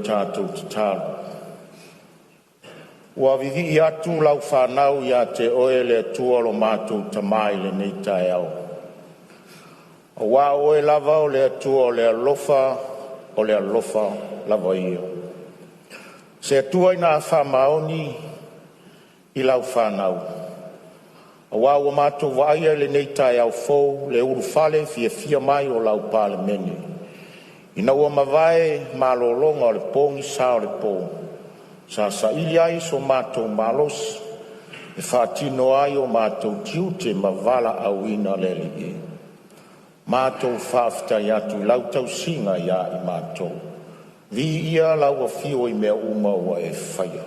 tatou tatalo. Ua vivii atu lau fanau ia te Oe le Atua lo matou Tama i lenei taeao, aua o Oe lava o le Atua o le alofa, o le alofa lava ia. O se Atua ina a faamaoni i lau fanau, aua ua matou vaaia i lenei taeao fou le ulufale fiafia mai o lau Palemene, ina ua mavae malologa o le pogisa o le po, sa saili ai so matou malosi e faatino ai o matou tiute ma valaauina. Le Alii e, matou faafetai atu i lau tausiga ia i matou. Viia lau afio i mea uma ua e faia.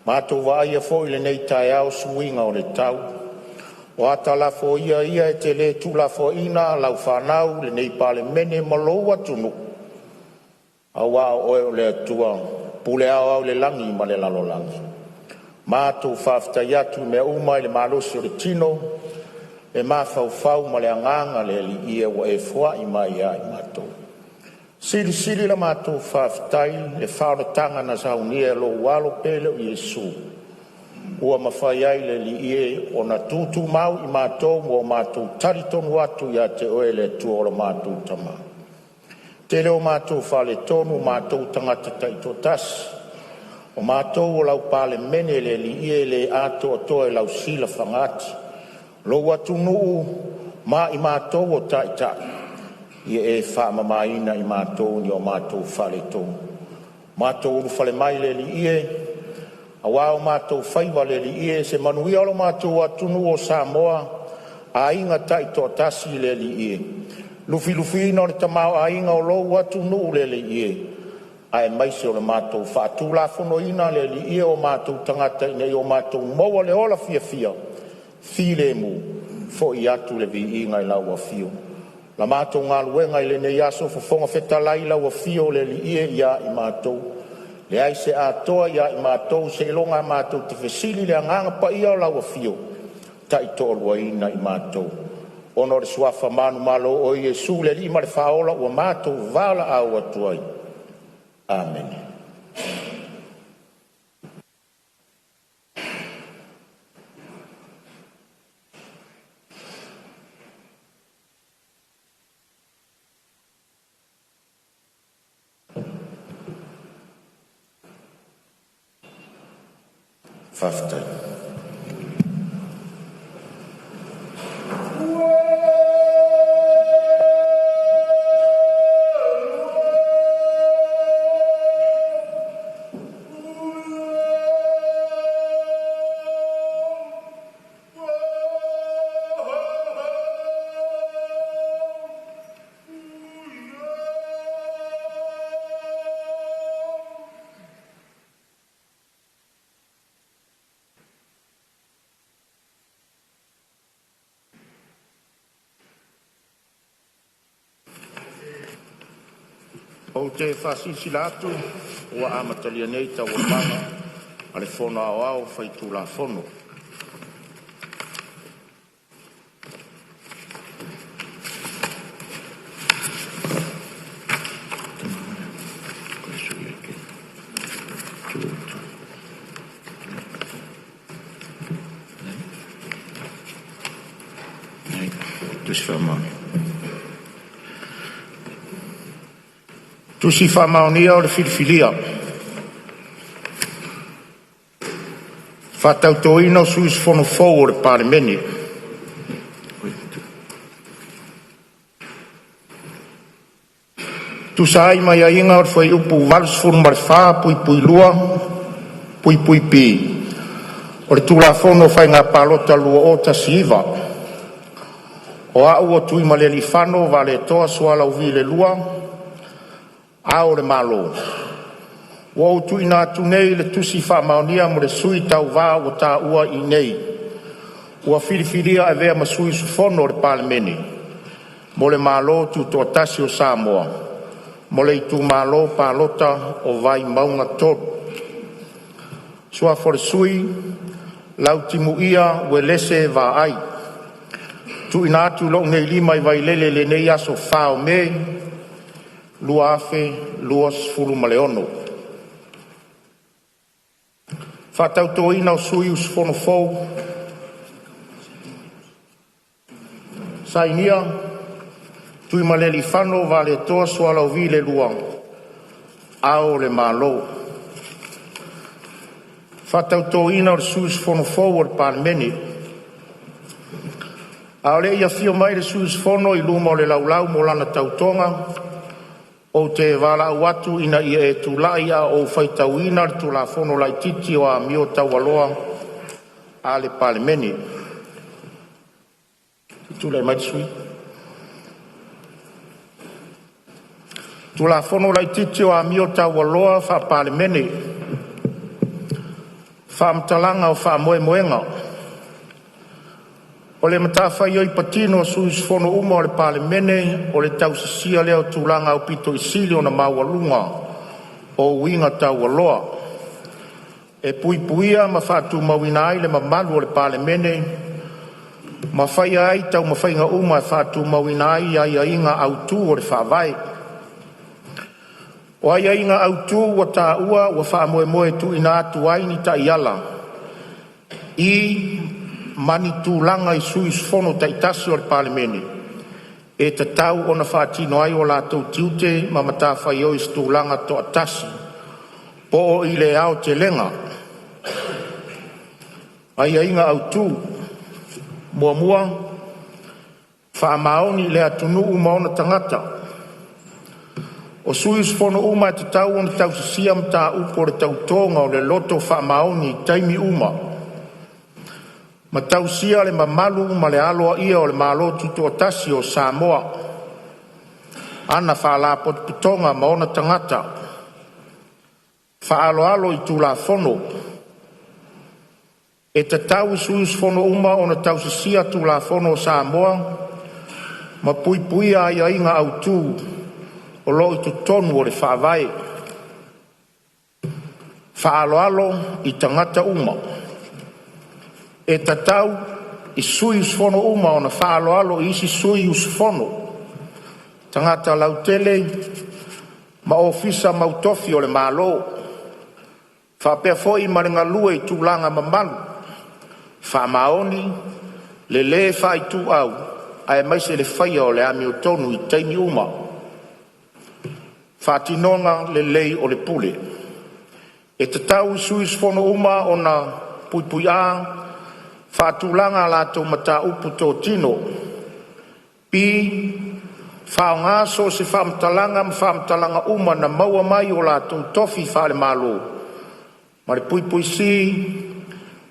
Matou vaaia foi i lenei taeao suiga o le tau, o ata lafoia ia e te le tuulafoaina lau fanau, lenei Palemene ma lou atunuu, aua o Oe o le Atua pule aoao i le lagi ma le lalolagi. Matou faafetai atu i mea uma i le malosi o le tino, le mafaufau ma le agaga. Le Alii e, ua e foai mai ia i matou. Silisili la matou faafetai i le faaolataga na saunia e lou Alo pele o Iesu, ua mafai ai le Alii e ona tutumau i matou ma o matou talitonu atu ia te Oe le Atua o lo matou Tama. Tele o matou faaletonu, o matou o tagata taitoatasi, o matou o lau Palemene. Le Alii e, e le atoatoa i lau silafaga ati lou atunuu ma i matou o taitai, ia e faamamaina i matou ni o matou faaletonu. Matou ulufale mai le Alii e, aua o matou faiva le Alii e, se manuia o lo matou atunuu o Samoa, aiga taitoatasi le Alii e, lufilufiina o le tamaoaiga o lou atunuu le Alii e, aemaise o le matou faatulafonoina le Alii e o matou tagata ina ia o matou maua le ola fiafia filemu. Foi atu le viiga i lau afio. La matou galuega i lenei aso, Fofoga Fetalai, lau afio le Alii e ia i matou, leai se atoa ia i matou seiloga matou te fesili i le Agaga Paia o lau afio taitoaluaina i matou, ona o le suafa manumalo o Iesu le Alii ma le Faaola ua matou valaau atu ai. Amene. Faafetai. Ou te faasilasila atu ua amatalia nei Taualumaga a le Fono Aoao Faitulafono. Tusi Faamaonia o le Filifilia Faatautoina o sui usufono fou o le Palemene. E tusa ai ma aiaiga o le Fuaiupu 84(2)(b) o le Tulafono o Faiga Palota 2019, o Au o Tuimalealiifano Vaaletoa Sualauvi II, Ao o le Malo, ua ou tuuina atu nei le Tusi Faamaonia mo le sui tauva ua taua i inei ua filifilia e avea ma sui usufono o le Palemene mo le Malo Tutoatasi o Samoa mo le Itumalo Palota o Vaimauga 3. Suafa o le sui: Lautimuia Uelese Vaai. TUUINA ATU i lou nei lima i Vailele i lenei aso 4 o Me 2026. Faatautoina o Sui Usufono Fou. Sainia: Tuimalealiifano Vaaletoa Sualauvi II, Ao o le Malo. Faatautoina o Sui Usufono Fou o le Palemene. A o le i afio mai le sui usufono i luma o le Laulau mo lana Tautoga, ou te valaau atu ina ia e tulai a o ou faitauina le Tulafono Laitiiti o Amio Taualoa a le Palemene. Tulai mai le sui. Tulafono Laitiiti o Amio Taualoa Faa-Palemene. Faamatalaga o Faamoemoega. O le matafaioi patino a sui usufono uma o le Palemene o le tausisia lea o tulaga aupito sili ona maualuga o uiga taualoa e puipuia ma faatumauina ai le mamalu o le Palemene ma faia ai taumafaiga uma e faatumauina ai aiaiga autu o le Faavae. O aiaiga autu ua taua ua faamoemoe e tuuina atu ai ni taiala i ma ni tulaga i sui usufono taitasi o le Palemene e tatau ona faatino ai o latou tiute ma matafaioi i se tulaga toatasi po o i le aotelega. Aiaiga autu: 1. Faamaoni i le atunuu ma ona tagata. O sui usufono uma e tatau ona tausisia mataupu o le Tautoga o le Loto Faamaoni i taimi uma, ma tausia le mamalu ma le aloaia o le Malo Tutoatasi o Samoa, ana Faalapotopotoga ma ona tagata. Faaaloalo i Tulafono. E tatau i sui usufono uma ona tausisia Tulafono o Samoa ma puipuia aiaiga autu o lo o i totonu o le Faavae. Faaaloalo i tagata uma. E tatau i sui usufono uma ona faaaloalo i isi sui usufono, tagata lautele ma ofisa mautofi o le Malo, faapea foi ma le galue i tulaga mamalu, faamaoni, le le faaituau aemaise le faia o le amiotonu i taimi uma. Faatinoga lelei o le Pule. E tatau i sui usufono uma ona: a. Faatulaga a latou mataupu totino. B. Faaaoga so o se faamatalaga ma faamatalaga uma na maua mai i o latou tofi faale-Malo, ma le c.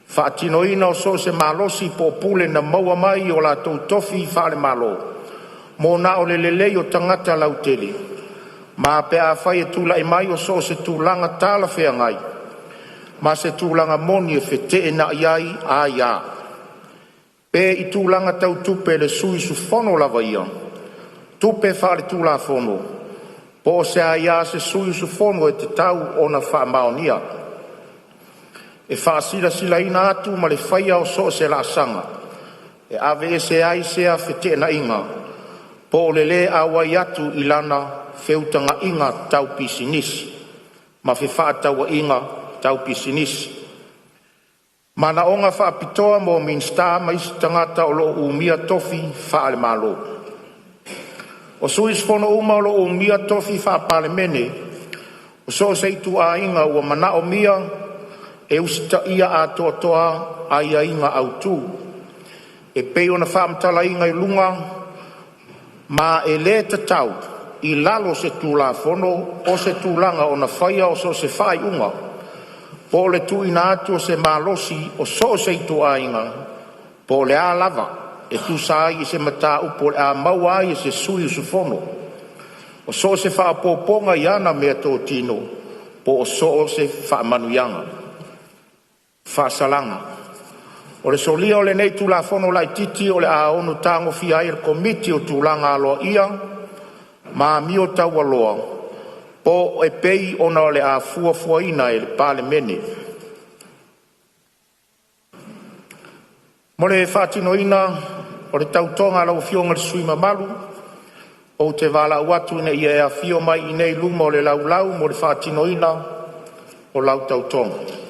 Faatinoina so o se malosi po o pule na maua mai i o latou tofi faale-Malo mo na o le lelei o tagata lautele, ma pe afai e tulai mai so o se tulaga talafeagai ma se tulaga moni e feteenai ai aia, pe i tulaga tau tupe a le sui usufono lava ia, tupe faaletulafono, po o se aia a se sui usufono e tatau ona faamaonia, e faasilasilaina atu ma le faia o so o se laasaga e aveese ai sea feteenaiga po o le le auai atu i lana feutagaiga tau pisinisi ma fefaatauaiga tau pisinisi. Manaoga Faapitoa mo Minisita ma isi Tagata o lo o Umia Tofi Faale-Malo. O sui usufono uma o lo o umia tofi faa-Palemene o so o se ituaiga ua manaomia e usitaia atoatoa aiaiga autu e pei ona faamatalaina i luga, ma e le tatau i lalo o se Tulafono o se tulaga ona faia so o se faaiuga po o le tuuina atu o se malosi o so o se ituaiga po o le a lava e tusa ai ma se mataupu o le a maua ai e se sui usufono o so o se faaopoopoga i ana meatotino po o so o se faamanuiaga. Faasalaga: O le solia o lenei Tulafono Laitiiti o le a ono tagofia ai e le Komiti o Tulaga Aloaia ma Amio Taualoa e pei ona o le a fuafuaina e le Palemene. Mo le faatinoina o le Tautoga a lau Afioga i le sui mamalu, Ou te valaau atu ina ia e afio mai i luma o le Laulau mo le faatinoina o lau Tautoga.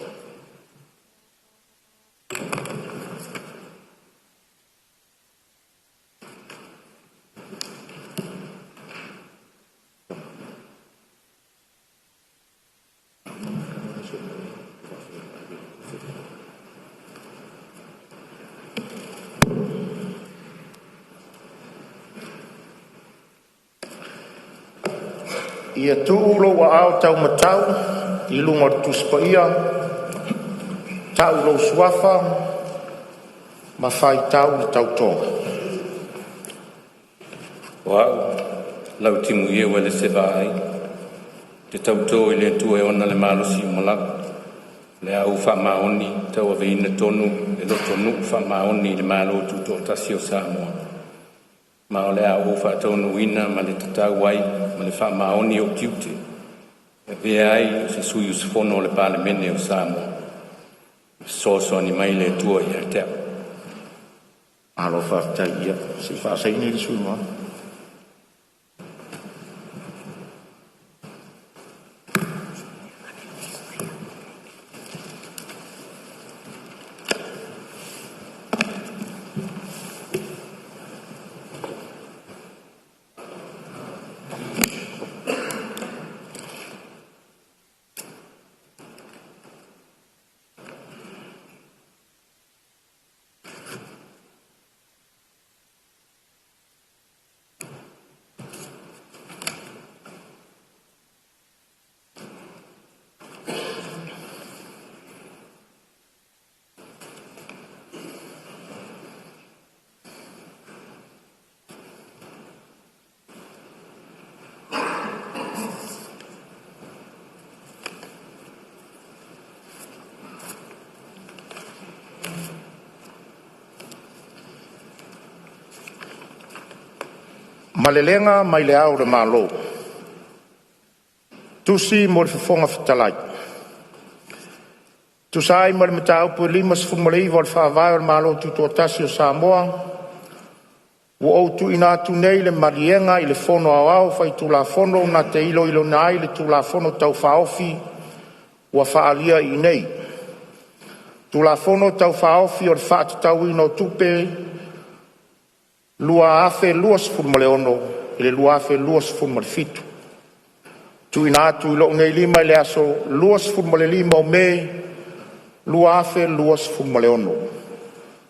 Ia tuu lou aao taumatau i luga o le Tusi Paia, tau lou Suafa ma faitau le tautoga. O Au, Lautimuia Uelese Vaai, ou te tauto i le Atua e ona le malosi uma lava, o le a ou faamaoni ma tauaveina tonu le lotonuu faamaoni i le Malo Tutoatasi o Samoa, ma o le a ou faataunuuina ma le tatau ai ma le faamaoni o'u tiute e avea ai o se sui usufono o le Palemene o Samoa. Fesoasoani mai le Atua ia te a'u. Malo faafetai. Ia se i faasaini le sui usufono mamalu. Malelega mai Le Ao o le Malo. Tusi mo le Fofoga Fetalai. E tusa ai ma le Mataupu e 59 o le Faavae o le Malo Tutoatasi o Samoa, ua ou tuuina atu nei le maliega i le Fono Aoao Faitulafono na te iloiloina ai le Tulafono Tau Faaofi ua faaalia i inei: Tulafono Tau Faaofi o le Faatatauina o Tupe 2026/2027. TUUINA ATU i lou nei lima i le aso 25 o Me 2026.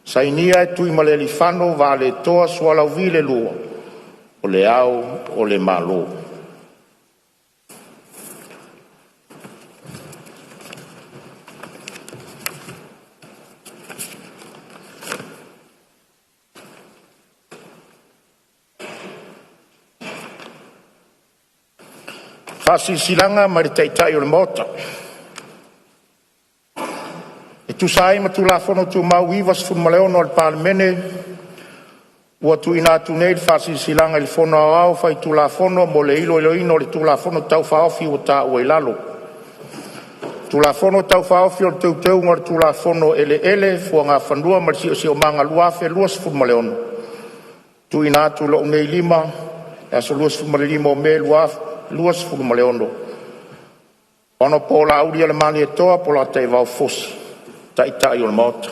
Sainia: Tuimalealiifano Vaaletoa Sualauvi II, O Le Ao o le Malo. Faasilasilaga mai le Taitai o le Maota. E tusa ai ma Tulafono Tumau 96 a le Palemene, ua tuuina atu nei le Faasilasilaga i le Fono Aoao Faitulafono mo le iloiloina o le Tulafono Tau Faaofi ua taua i lalo: Tulafono Tau Faaofi o Teuteuga o le Tulafono o Eleele, Fuagafanua ma le Siosiomaga 2026. TUUINA ATU i lou nei lima i le aso 25 o Me 2026, Hon Laaulialemalietoa Polataivao Fosi, Taitai o le Maota.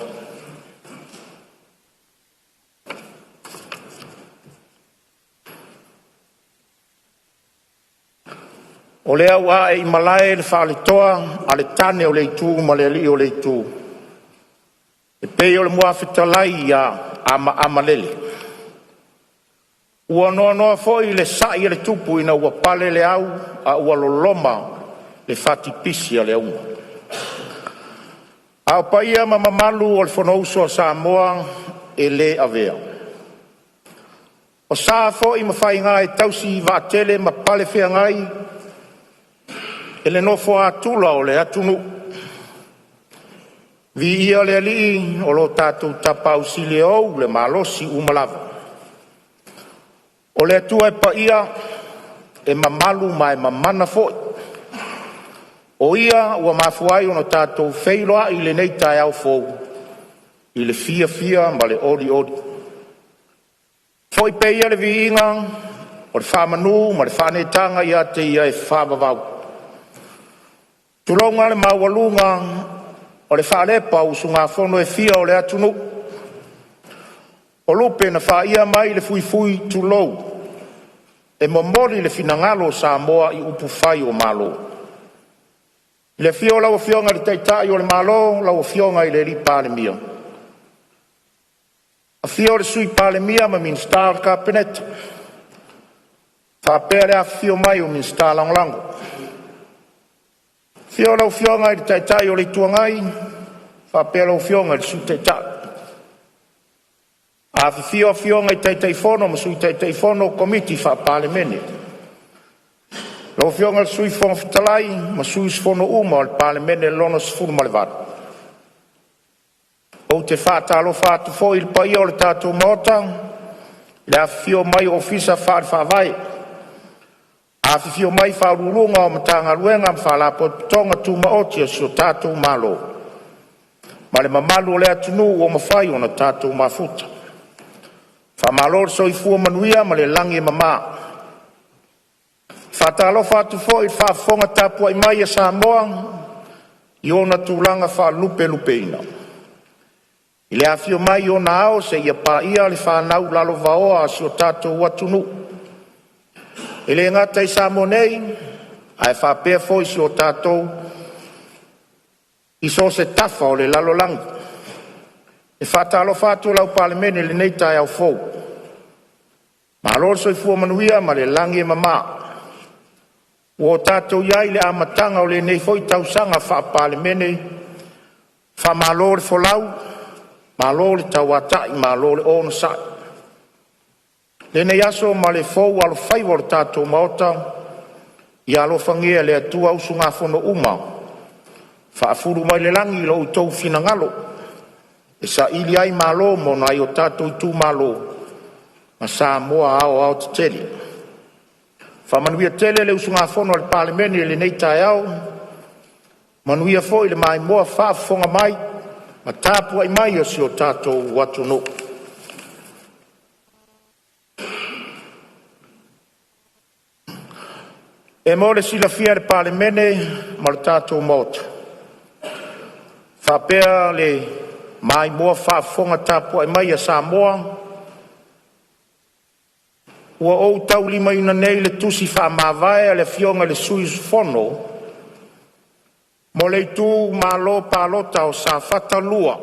O lea ua ae i malae le faaletoa a le tane o le itu ma le alii o le itu, e pei o le muafetalai ia Amaamalele. Ua noanoa foi le sai a le tupu ina ua pale le au a ua loloma le fatipisi a le auga. A o paia ma mamalu o le Fonousu a Samoa e le avea, o sa foi ma faiga e tausi vaatele ma palefeagai e le nofo a tula o le atunuu. Viia le Alii o lo tatou Tapaau Sili e ou le malosi uma lava. O le Atua e paia, e mamalu ma e mamana foi. O Ia ua mafua ai ona tatou feiloai i lenei taeao fou i le fiafia ma le olioli. Foi pea ia le viiga o le faamanu ma le faaneetaga ia te Ia e faavavau. Tulouna le maualuga o le faalepa o usugafono e fia o le atunuu, o lupe na faia mai le fuifui, tulou, e momoli le finagalo o Samoa i upufai o Malo. I le afio o lau Afioga i le Taitai o le Malo lau Afioga i le Palemia, afio le Sui Palemia ma Minisita o le Kapeneta faapea le afifio mai o Minisita Lagolago. Afio lau Afioga i le Taitai o le Itu Agai faapea lau Afioga i le Sui Taitai, afifio Afioga i Taitaifono ma Sui Taitaifono o Komiti Faa-Palemene. Lau Afioga i le Sui Fofoga Fetalai ma sui usufono uma o le Palemene Lona XVIII. Ou te faatalofa atu foi i le paia o le tatou Maota i le afifio mai o Ofisa Faale-Faavae, afifio mai Faauluuluga o Matagaluega ma Faalapotopotoga Tumaoti a si o tatou Malo, ma le mamalu o le atunuu ua mafai ona tatou mafuta. Faamalo le soifua manuia ma le lagi e mama. E faatalofa atu foi i le faafofoga tapuai mai a Samoa i ona tulaga faalupelupeina, i le afio mai o ona ao seia paia le fanau lalovaoa a si o tatou atunuu, e le gata i Samoa nei ae faapea foi i so o se tafa o le lalolagi. E faatalofa atu lau Palemene i lenei taeao fou, malo le soifua manuia ma le lagi e mama. Ua o tatou i ai i le amataga o lenei foi tausaga faa-Palemene, faamalo le folau, malo le tauatai, malo le onosai. I lenei aso ma le fou alofaiva o le tatou Maota, ia alofagia e le Atua usugafono uma, faafulu mai le lagi lo outou finagalo e saili ai malo mo nai o tatou itumalo ma Samoa aoaotetele. Faamanuia tele le usugafono a le Palemene i lenei taeao, manuia foi le maimoa faafofoga mai ma tapuai mai a si o tatou atunuu. E mo le silafia e le Palemene ma le tatou Maota faapea le maimoa faafofoga tapuai mai a Samoa, ua ou taulimaina nei le Tusi Faamavae a le Afioga i le sui usufono mo le Itumalo Palota o Safata 2,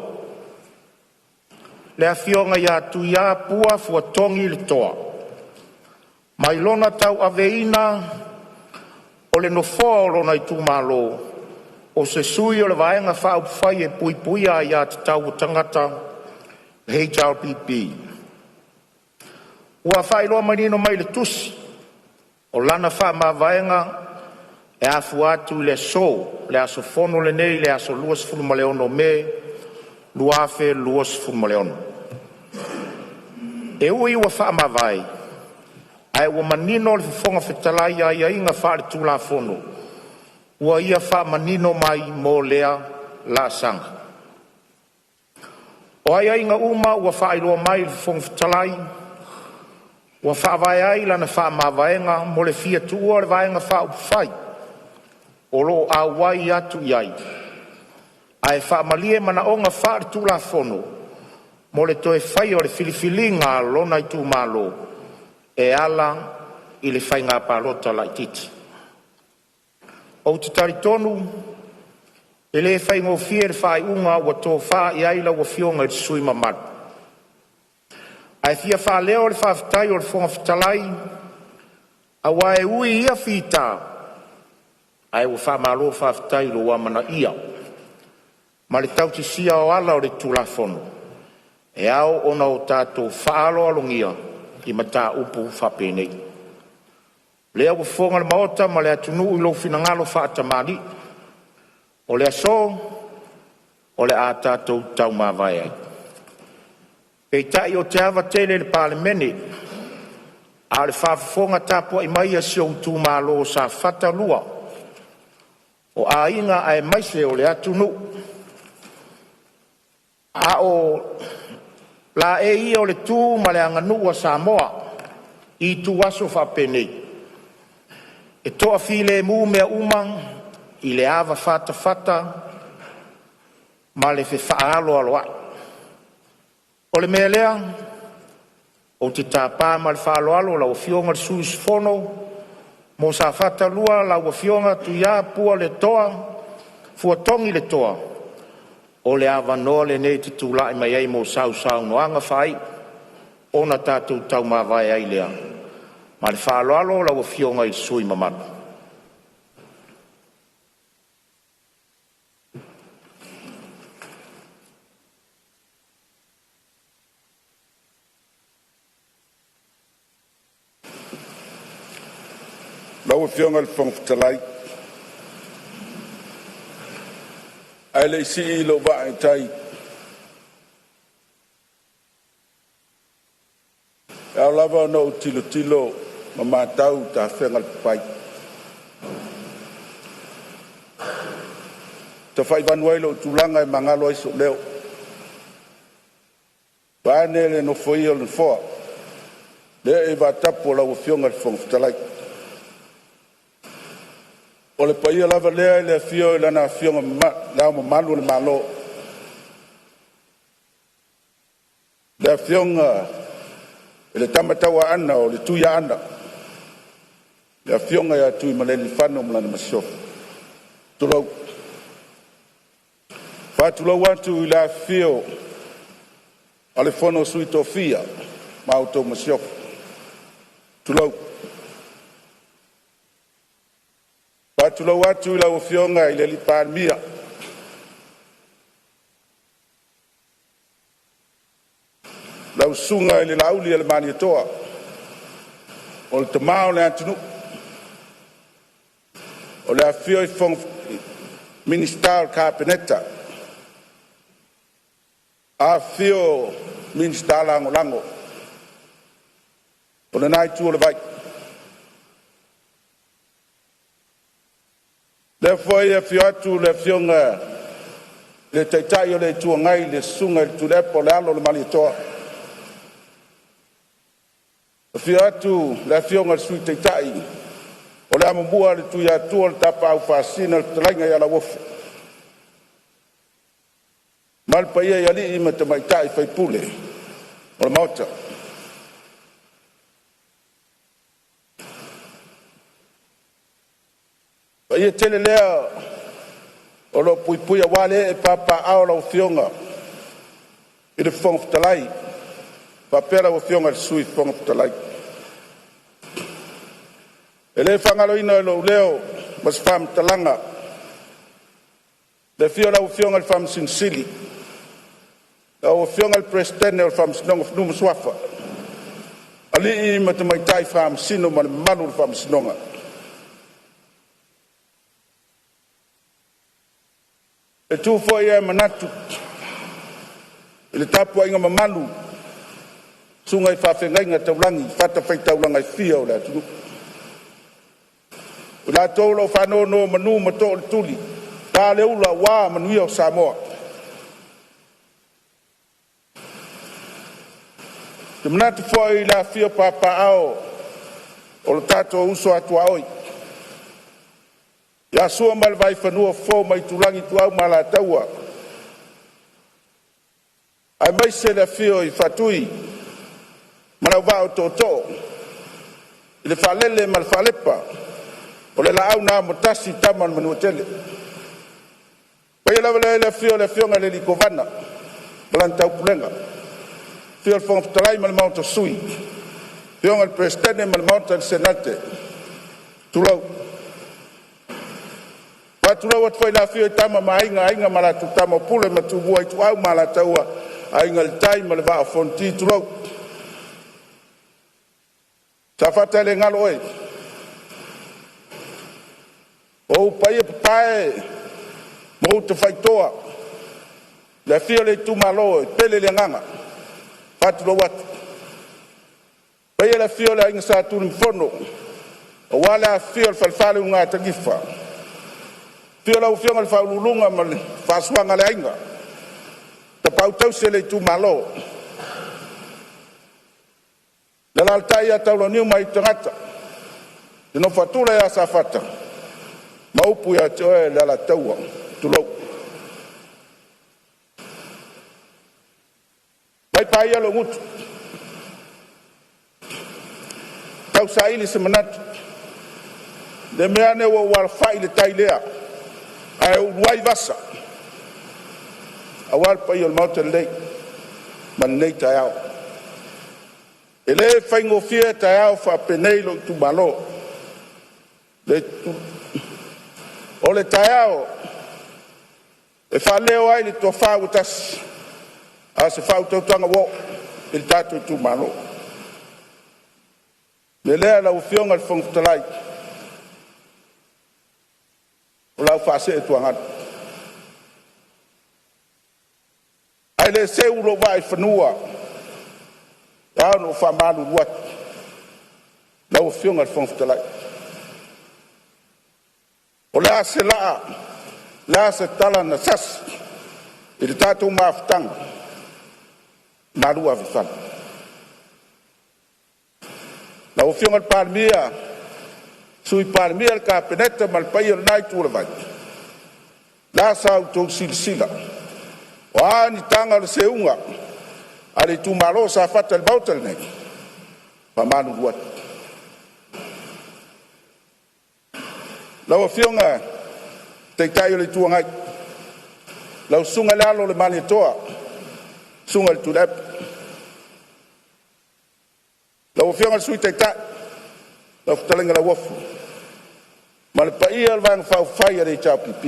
le Afioga Tuiaana Pua Fuatogi Letoa, mai lona tauaveina o le nofoa o lona itumalo o se sui o le Vaega Faaupufai e Puipuia Aia Tatau a Tagata HRPP. Ua faailoa manino mai i le tusi, o lana faamavaega e afua atu i le aso, le aso fono lenei le aso 26 Me 2026. E ui ua faamavae, ae ua manino le Fofoga Fetalai i aiaiga faale-Tulafono ua ia faamanino mai mo lea laasaga. O aiaiga uma ua faailoa mai i le Fofoga Fetalai ua faavae ai lana faamavaega mo le fia tuua o le Vaega Faaupufai o lo o auai atu i ai, ae faamalie manaoga faale-Tulafono mo le toe faia o le filifiliga a lona itumalo e ala i le Faiga Palota Laitiiti. Ou te talitonu e le faigofie le faaiuga ua tofa i ai lau Afioga i le sui usufono mamalu, ae fia faaleo le faafetai a le Fofoga Fetalai aua e ui i ia fita, ae ua faamalo faafetai i lou amanaia ma le tausisia o ala o le Tulafono e ao ona tatou faaaloalogia i mataupu faapenei. O lea ua fofoga le Maota ma le atunuu i lou finagalo faatamalii, o le aso o le a tatou taumavae ai. Peitai ou te ava tele i le Palemene a o le faafofoga tapuai mai a si ou itumalo o Safata 2, o aiga aemaise o le atunuu. A o laei ia o le tu ma le aganuu a Samoa. i ituaso faapenei, e toafilemu mea uma i le ava fatafata ma le fefaaloaloai. O le mea lea ou te tapa ma le faaaloalo lau Afioga i le sui usufono mo Safata 2, lau Afioga Tuiapualetoa Fuatogi Letoa. O le avanoa lenei e te tulai mai ai mo sau saunoaga faaiu, ona tatou taumavae ai lea. Ma le faaaloalo lau Afioga i le sui usufono mamalu. Lau Afioga i le Fofoga Fetalai, ae lei sii lou vaa i tai, e ao lava ona ou tilotilo ma matau i tafega o le papai, e tafaivanu ai lou tulaga e magalo ai sou leo, vaeane le nofoia o le nofoa, le ee vaatapu o lau Afioga i le Fofoga Fetalai. O le paia lava lea i le afio o Lana Afioga Le Ao Mamalu o le Malo, le Afioga i le Tama Tauaana o le Tuiaana, le Afioga ia Tuimalealiifano ma lana masiofo. Tulou. E faatulou atu i le afifio o le Fono a Sui Tofia ma la outou Masiofo. Tulou. E faatulou atu i lau Afioga i le Palemia, lau Susuga i le Laaulialemalietoa, o le tama o le atunuu. O le afifio o Minisita o le Kapeneta, afifio Minisita Lagolago o lena itu o le vai. O lea foi e afio atu le Afioga i le Taitai o le Itu Agai, le Susuga i le Tuilaepa o le alo o le Malietoa. Afio atu le Afioga i le Sui Taitai o le amomua a le Tuiatua le Tapaau Faasisina le fetalaiga ia Lauofo ma le paia i alii ma tamaitai sui usufono o le Maota. O le paia tele lea o lo o puipui aua le ee papaaao o lau Afioga i le Fofoga Fetalai faapea lau Afioga i le Sui Fofoga Fetalai. E le faagaloina i lou leo ma se faamatalaga le afio o lau Afioga i le Faamasino Sili, lau Afioga i le Peresetene o le Faamasinoga o Fanua ma Suafa, alii ma tamaitai Faamasino ma le mamalu o le Faamasinoga. E tu foi le manatu i le tapuaiga mamalu a susuga i faafeagaiga taulagi i fatafaitaulaga e fia o le atunuu, i latou o lo o faanonomanu ma tootuli ta le ula aua manuia o Samoa. Ou te manatu foi i le afifio o papaaao o lo tatou uso a tuaoi ia Sua ma le Vaifanua, Fofo ma Aitulagi, Ituau ma Alataua, aemaise le afio o Faatui ma le Auvaa o Tootoo o le Faalele ma le Faalepa, o le Laau na Amotasi, Tama a le Manuatele. O le paia lava lea i le afio o le Afioga i le Kovana ma lana Taupulega, afio le Fofoga Fetalai ma le Maota o Sui, afioga i le Peresetene ma le Maota o le Senate, tulou. E faatulou atu foi i le afifio o Tama ma Aiga, Aiga ma latou Tama, Pule ma Tumua, Ituau ma Alataua, Aiga i le Tai ma le Vaa o Fonoti, tulou. Safata e le galo oe, o ou paia papae ma ou tafaitoa, le afio o le itumalo e pele i le agaga, e faatulou atu. Le paia i le afio o le Aiga Sa Tunumafono aua le afifio o le falefa o le Ulugatanifa, afio lau afioga i le Faauluuluga ma le faasuaga a le aiga, tapaau tausi a le itumalo. Le alaalatai ia Taulauniu ma Aitutagata, le nofo a tula ia Safata ma upu ia te oe le Alataua. Tulou. Mai paia lou gutu tausaili se manatu, ne i meaane ua ou alafai i le tai lea, ae ulu ai vasa aua le paia o le Maota nei ma lenei taeao. E le faigofie taeao faapenei lou itumalo. O le taeao e faaleo ai le tofa ua tasi, a o se faautautaga ua oo i le tatou itumalo. O le mea lea lau Afioga i le Fofoga Fetalai, o le a ou faasee i tuagalu, ae le seu lou vaa i fanua, e ao ona ou faamalulu atu lau Afioga i le Fofoga Fetalai. O le a se laa, o le a se tala na sasi i le tatou mafutaga, malu ave i fale. Lau Afioga i le Palemia, Sui Palemia, le Kapeneta ma le paia o lena itu o le vai, o le a sa outou silasila, o a ni taga o le seuga a le itumalo o Safata i le Maota lenei, e faamalulu atu. Lau Afioga i le Taitai o le Itu Agai, lau Susuga i le Alo o le Malietoa, susuga i le Tuilaepa. Lau Afioga i le Sui Taitai lau fetalaiga Lauofo ma le paia o le Vaega Faaupufai a le HRPP. O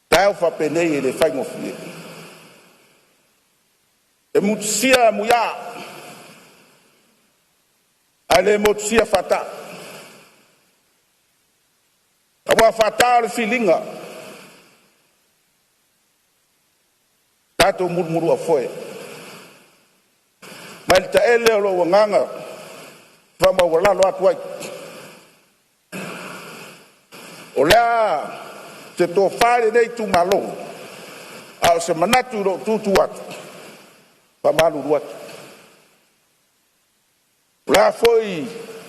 taeao faapenei e le faigofie. E motusia muiaa ae le motusia faataa, aua o faataa o le filiga, tatou mulumuluaufoe. Mai le taele o lou agaga faamaualalo atu ai, o le a se tofa i lenei itumalo, a o se manatu i lou tu atu, e faamalulu atu. O le a foi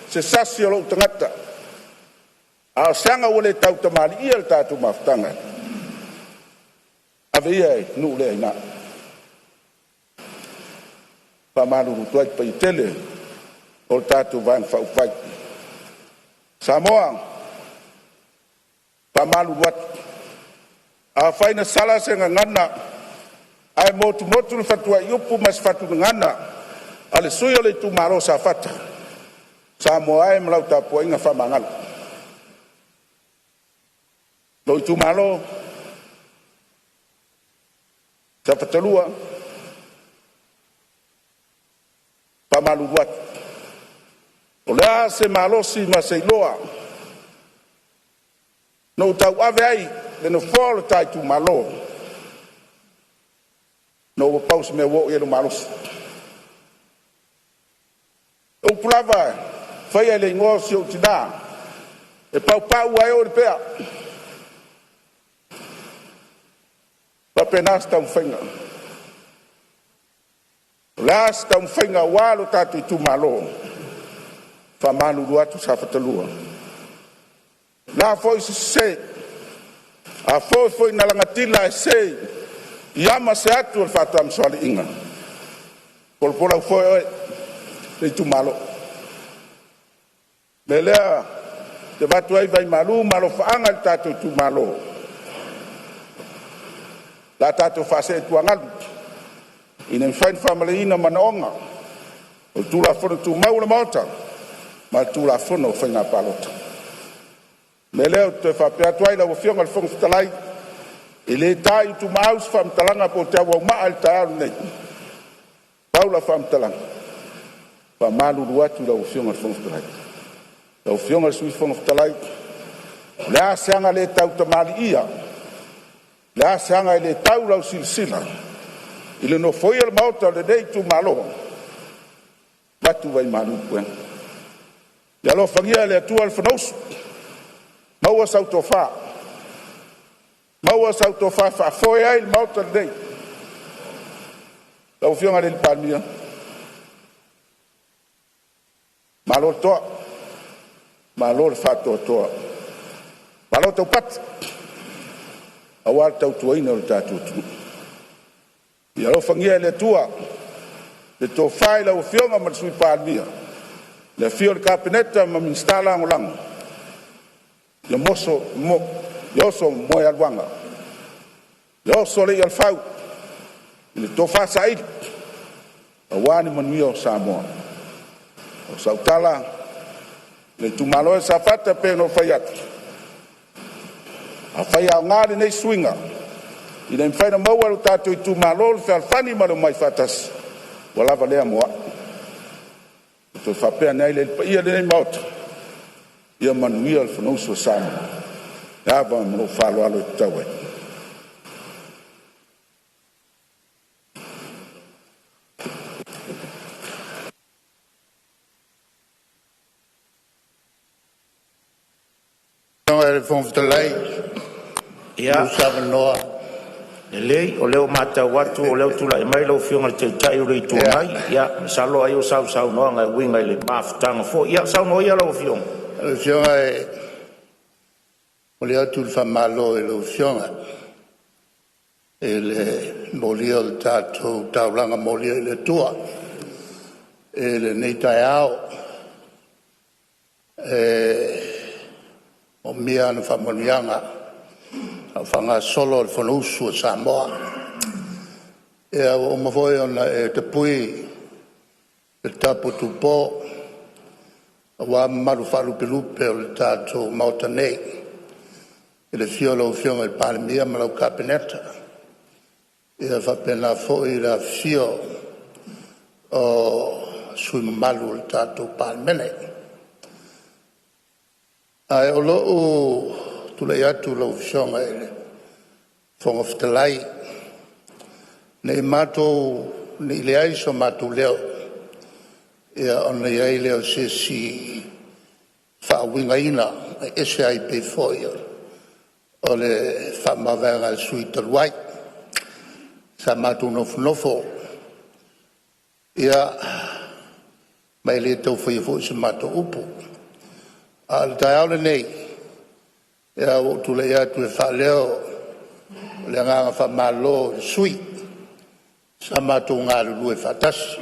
se sasi o lou tagata, a o se aga ua le tautamalii i le tatou mafutaga, ave ia i nuu le aina. E faamalulu atu ai i le paia tele o le tatou Vaega Faaupufai. Samoa, e faamalulu atu, afai na sala se gagana ae motumotu le fatuaiupu ma se fatu gagana a le sui usufono o le itumalo o Safata, Samoa e ma lau tapuaiga faamagalo. Lou itumalo, Safata 2, e faamalulu atu, o le a se malosi ma se iloa na ou tauave ai le nofoa o le ta itumalo, ona ua pau se mea ua oo i ai lou malosi. O upu lava e faia i le igoa o si ou tina, e paupau ae oo i le pea. E faapena se taumafaiga. O le a se taumafaiga aua lo tatou itumalo, e faamalulu atu Safata 2. O le a foi se sese, afai foi na lagatila ae sese i ama se atu a le faatamasoaliiga, polopola oe le itumalo. O le mea lea ou te avatu ai vai malu ma alofaaga i le tatou itumalo, o le a tatou faasee i tuagalu ina ia mafai ona faamalieina manaoga o Tulafono Tumau a le Maota ma le Tulafono o Faiga Palota. O le mea lea ou te toe faapea atu ai lau Afioga i le Fofoga Fetalai, e le ta i utumaau se faamatalaga po o se auaumaa i le taeao lenei. Pau lau faamatalaga, e faamalulu atu i lau Afioga i le Fofoga Fetalai. Lau Afioga i le Sui Fofoga Fetalai, o le a se aga le tautamalii, o le a se aga e le tau i lau silasila i le nofoia o le Maota o lenei itumalo, avatu vaimalu i puega. Ia alofagia e le Atua le Fonousu, maua sau tofa, maua sau tofa e faafoe ai le Maota lenei. Lau Afioga i le Palemia, Malo le toa, malo le faatoatoa, malo taupati aua le tautuaina o le tatou atunuu. Ia alofagia e le Atua le tofa i lau Afioga i le Sui Palemia, le afifio o le Kapeneta ma Minisita Lagolago, ia oso moealuaga ia oso le ialefau i le tofa saili aua ni manuia o Samoa. O sau tala, le itumalo e Safata e pei ona ou fai atu, afai e aoga lenei suiga ina ia mafai ona maua e lo tatou itumalo le fealofani ma le omai faatasi, ua lava lea mo au. Ona toe faapea ane ai lea, le paia o lenei Maota, ia manuia le Fonousu a Samoa. Le ava ma lou faaaloalo e tatau ai. Fetalai Ia, mo se avanoa. Lelei o lea ua matau atu o lea ua tulai mai lau Afioga i le Taitai o le Itu Agai. Ia masalo ai o sau saunoaga e uiga i le mafutaga foi. Ia saunoa ia lau Afioga. Lau Afioga e momoli atu le faamalo i lau Afioga i le molia o le tatou taulaga molia i le Atua i lenei taeao. E moomia ana faamanuiaga a o faagasolo le Fonousu a Samoa. Ia ua uma foi ona e tapui le tapu a Tupo aua mamalu faalupelupe o le tatou Maota nei, i le afio o lau Afioga i le Palemia ma lau Kapeneta, ia faapena foi le afifio o sui usufono mamalu o le tatou Palemene. Ae o lou tulai atu lau Afioga i le Fofoga Fetalai, ne i leai so matou leo, ona i ai lea o se isi faauigaina e ese ai pei foi o le faamavaega a le sui usufono talu ai. Sa matou nofonofo ia ma e le tau faia foi sa matou upu. A o le taeao lenei, ua ou tulai atu e faaleo le agaga faamalo i le sui usufono sa matou galulue faatasi.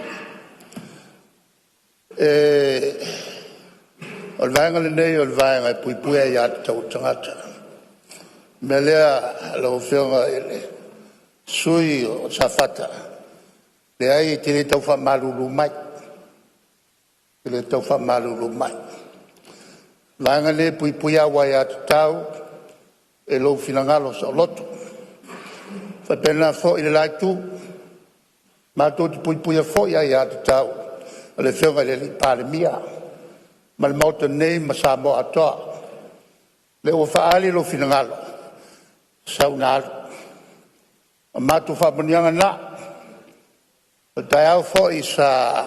O le Vaega lenei o le Vaega e Puipuia Aia Tatau a Tagata. O le mea lea lau Afioga i le sui usufono o Safata, leai e te le tau faamalulu mai, e te le tau faamalulu mai. O le Vaega lenei e puipuia au aiatatau i lou finagalo saoloto. E faapena foi i le la itu, matou te puipuia foi aiatatau a le Afioga i le Palemia ma le Maota nei ma Samoa atoa. O lea ua faaali lou finagalo, sau ina alu. O matou faamanuiaga na. O le taeao foi sa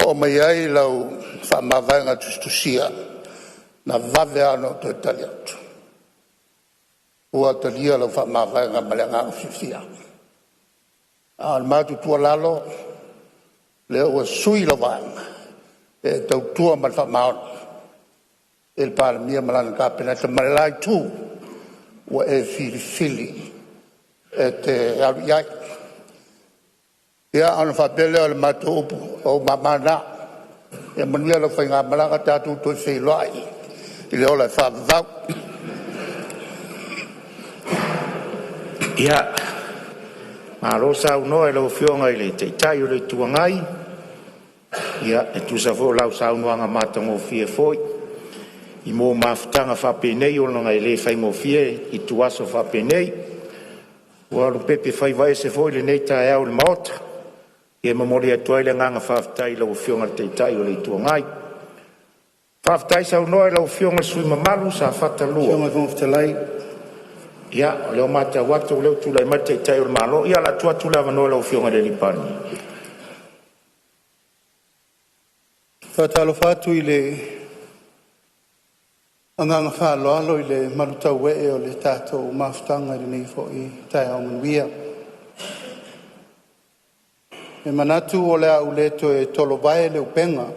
oo mai ai lau faamavaega tusitusia, na vave lava ona ou toe tali atu, ua talia lau faamavaega ma le agaga fiafia. A o le matou tuualalo, lea ua sui lau Vaega e e tautua ma le faamaoni i le Palemia ma lana Kapeneta ma le la itu ua e filifili e te alu i ai. Ia ona faapea lea o le matou upu, o ou mama na, ia manuia lau faigamalaga, tatou toe feiloai i le ola faavavau. Ia, malo saunoa i lau Afioga i le Taitai o le Itu Agai e tusa foi o lau saunoaga matagofie foi mo mafutaga faapenei ona e le faigofie ituaso faapenei. Ua lopepe faiva ese foi lenei taeao i le Maota. E momoli atu ai le agaga faafetai i lau Afioga i le Taitai o le Itu Agai. Faafetai saunoa i lau Afioga i le sui usufono mamalu mo Safata Lau 2. Afioga i le Fofoga Fetalai. Ia, o lea ua matau atu o lea ua tulai mai le Taitai o le Malo. Ia, o le a tuu atu le avanoa i lau Afioga i le Palemia. E faatalofa atu i le agaga faaaloalo i le malutauee o le tatou mafutaga i lenei foi taeao manuia. E manatu o le a ou le toe tolovae le upega.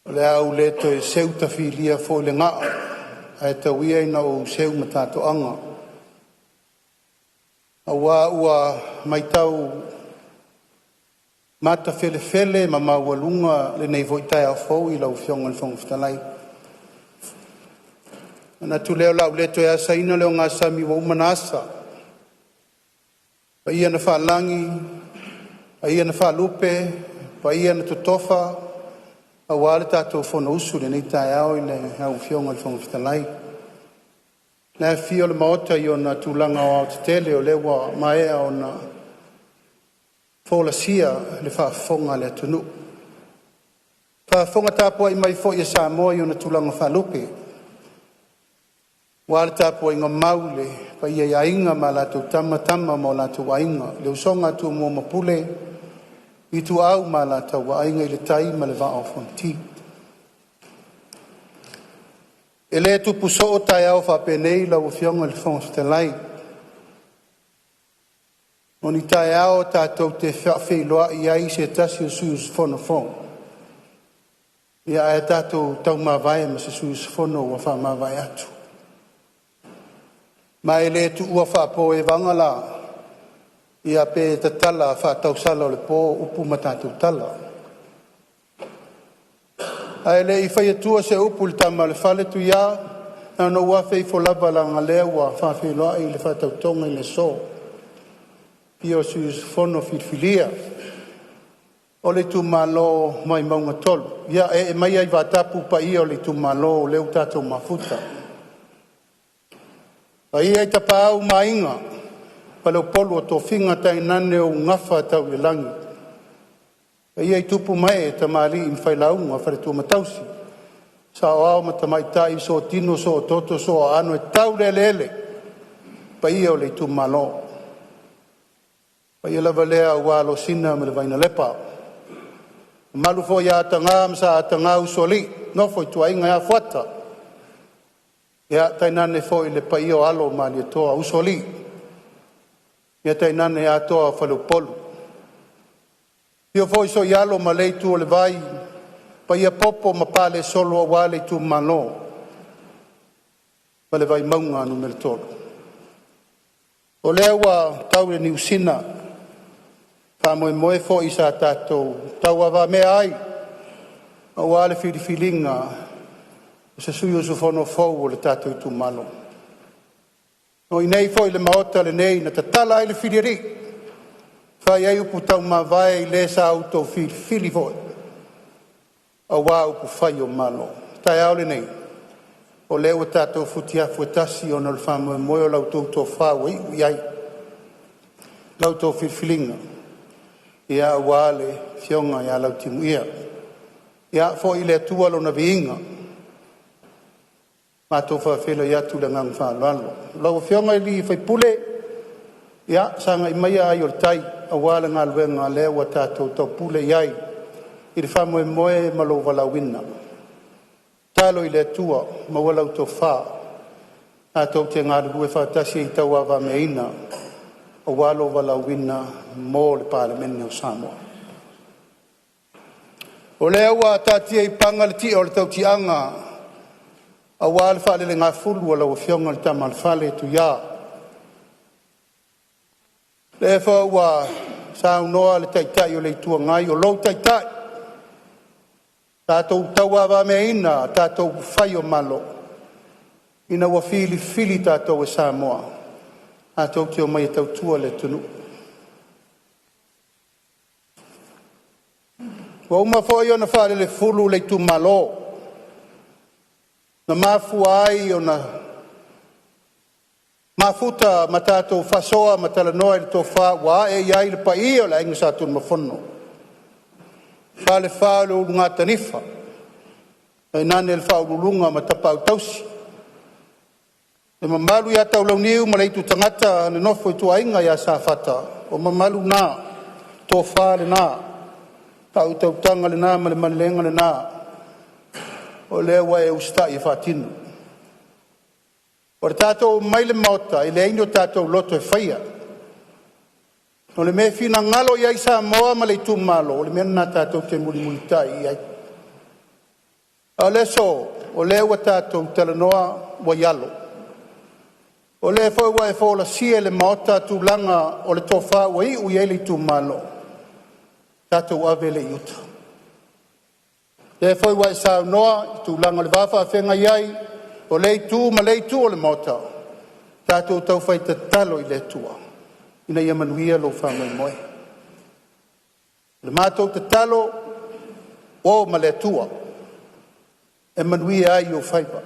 O le a ou le toe seu tafilia foi le ga'a ae tau ia ina ou seu matatoaga, aua ua matau matafelefele ma maualuga lenei foi taeao fou i lau Afioga i le Fofoga Fetalai. Ona manatu lea o le a ou le toe asaina le ogasami ua uma ona asa, paia na faalagi paia na faalupe, paia na totofa aua le tatou fonousu i lenei taeao i lau Afioga i le Fofoga Fetalai. Le afifio o le Maota i ona tulaga aoaotetele, o lea ua maea ona folasia le faafofoga a le atunuu, faafofoga tapuai mai foi a Samoa i ona tulaga faalupe, aua le tapuaiga mau i le paia i Aiga ma latou Tama, Tama ma o latou Aiga, le usoga a Tumua ma Pule, Ituau ma Alataua, Aiga i le Tai ma le Vaa o Fonoti. E le tupu soo taeao faapenei lau Afioga i le Fofoga Fetalai, o ni taeao tatou te faafeiloai ai i se tasi o sui usufono fou, ae tatou taumavae ma se sui usufono ua faamavae atu. Ma e le tuua faapopoevaga la, ia pe tatala faatausala o le po upu ma tatou tala. Ae le i fai atua se upu i le tama a le fale, Tuia, na ona ou afe ifo lava leaga o lea ua faafeiloai le faatautoga i le aso i le afio o sui usufono filifilia o le itumalo o Vaimauga 3. Ia ee maia i vaatapu paia o le itumalo o lea ua tatou mafuta, paia i Tapaau ma Aiga, Faleupolu o tofiga, tainane ou gafa tau i le lagi, paia i tupu ma ee, tamalii ma failauga, faletua ma tausi, saoao ma tamaitai, sootino sootooto sooaano e tau le eleele, paia o le itumalo. Paia lava lea aua Alosina ma le Vainalepa, mamalu foi ia Ataga ma Sa Ataga, usoalii, nofo a ituaiga ia Fuata, tainane foi le paia o alo o Malietoa, usoalii, tainane Atoa o Faleupolu. Afio foi Sooialo ma lea itu o le vai, paia popo ma palesolo aua le itumalo ma le Vaimauga 3. O lea ua tau i le niusina faamoemoe foi sa tatou tauavamea ai aua le filifiliga o se sui usufono fou o le tatou itumalo. O i inei foi i le Maota lenei na tatala ai le filialii, fai ai upu taumavae i le sa outou filifili foi aua upufai o Malo. O le taeao lenei, o lea ua tatou futiafu e tasi ona o le faamoemoe o la outou tofa ua iu i ai la outou filifiliga aua le afioga ia Lautimuia. Ia foi i le Atua lona viiga, matou faafeiloai atu i le agaga faaaloalo. Lau Afioga i le sui usufono, ia sagai maia ai o le tai aua le galuega lea ua tatou taupule i ai i le faamoemoe ma lou valaauina. Tatalo i le Atua maua lau tofa tatou te galulue faatasi ai e tauavameaina aua lou valaauina mo le Palemene o Samoa. O lea ua taatia i paga le ti'a o le tautiaga aua le faalelegafulu a lau Afioga i le Tama a le Fale Tuia, lea foi ua saunoa le Taitai o le Itu Agai, o lou Taitai, tatou tauavameaina tatou upufai o Malo ina ua filifili tatou e Samoa tatou te omai e tautua le atunuu. Ua uma foi ona faalelefulu le itumalo na mafua ai ona mafuta ma tatou faasoa ma talanoa i le tofa ua ae i ai le paia o le Aiga Sa Tunumafono, Falefa o le Ulugatanifa, tainane le Faauluuluga ma Tapaau tausi, le mamalu ia Taulauniu ma le Aitutagata le nofo a ituaiga ia Safata. O mamalu na, tofa lena, faautautaga lena ma le malelega lena o lea ua e usitai e faatino. O le tatou omai i le Maota, e leai ni o tatou loto e faia, o le mea e finagalo i ai Samoa ma le itumalo, o le mea lena tatou te mulimulitai i ai. A o le aso, o lea ua tatou talanoa ua i alo, o lea foi ua e folasia i le maota tulaga o le tofa ua iu i ai le itumalo, tatou ave lea i uta. O lea foi ua e saunoa i tulaga o le va faafeagai ai o lea itu ma lea itu o le Maota, tatou taufai tatalo i le Atua ina ia manuia lou faamoemoe. O le matou tatalo, o ma le Atua e manuia ai ou faiva.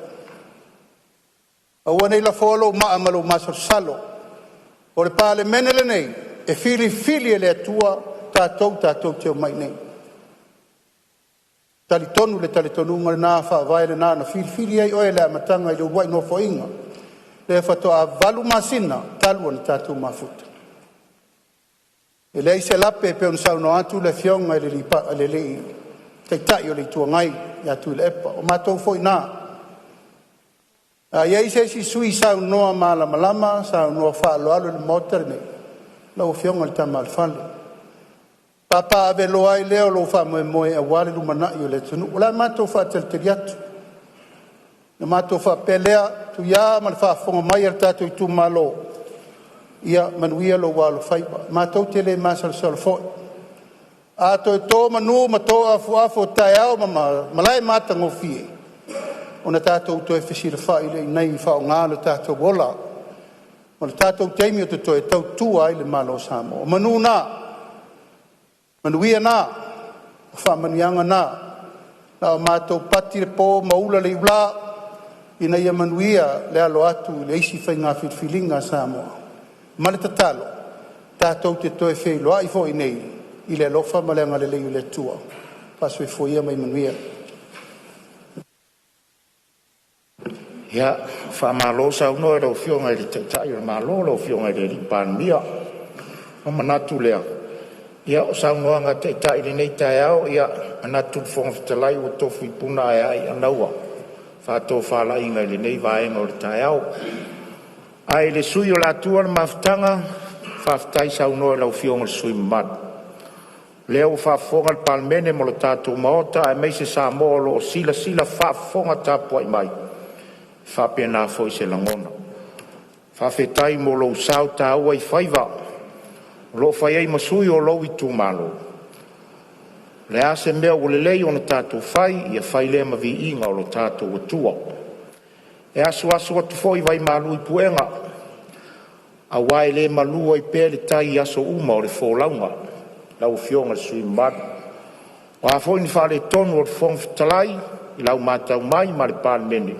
Aua ne i lafoa lou maa ma lou masalosalo. O le Palemene lenei, e filifili e le Atua tatou tatou te omai i inei. E talitonu le talitonuga lena, Faavae lena na filifili ai oe i le amataga i le uluai nofoaiga lea faatoa 8 masina talu ona tatou mafuta. E leai se lape pei ona saunoa atu le Afioga i le Taitai o le Itu Agai ia Tuilaepa, o matou foi na. A i ai se isi sui usufono e saunoa malamalama, saunoa faaaloalo i le Maota lenei, lau Afioga i le Tama a le Fale, papaaveloa ai lea o lou faamoemoe aua le lumanai o le atunuu. O le a matou faatalitali atu, ona matou faapea lea, Tuia ma le faafofoga mai a le tatou itumalo, ia manuia lou alofaiva. Matou te le masalosalo foi. A toe to manu ma to afuafu o taeao ma malae matagofie, ona tatou toe fesilafai lea i inei e faaaoga lo tatou ola ma le tatou taimi o totoe e tautua ai le Malo o Samoa. O manu na, manuia na, o faamanuiaga na, na o matou pati le po ma ula le iula ina ia manuia le alo atu i le isi faiga filifiliga a Samoa. Ma le tatalo tatou te toe feiloai foi i inei i le alofa ma le agalelei o le Atua. Soifua ia ma ia manuia. Faamalo saunoa i lau Afioga i le Taitai o le Malo lau Afioga i le Palemia. Ona manatu lea, o saunoaga a Taitai i lenei taeao, e manatu le Fofoga Fetalai ua tofu i puna ae aa i anaua faatofalaiga i lenei vaega o le taeao. Ae i le sui usufono o le a tuua le mafutaga, faafetai saunoa i lau Afioga i le sui usufono mamalu. O lea ua faafofoga le Palemene ma le tatou Maota aemaise Samoa o lo o silasila faafofoga tapuai mai, e faapena foi se lagona. Faafetai mo lou sao taua i faiva o lo o fai ai ma sui o lou itumalo. O le a se mea ua lelei ona tatou fai, ia fai lea ma viiga o lo tatou Atua. E asuasu atu foi vaimalu i puega aua e le malu ai pea le tai i aso uma o le folauga. Lau Afioga i le sui usufono mamalu, o a foi ni faaletonu o le Fofoga Fetalai i lau matau mai ma le Palemene,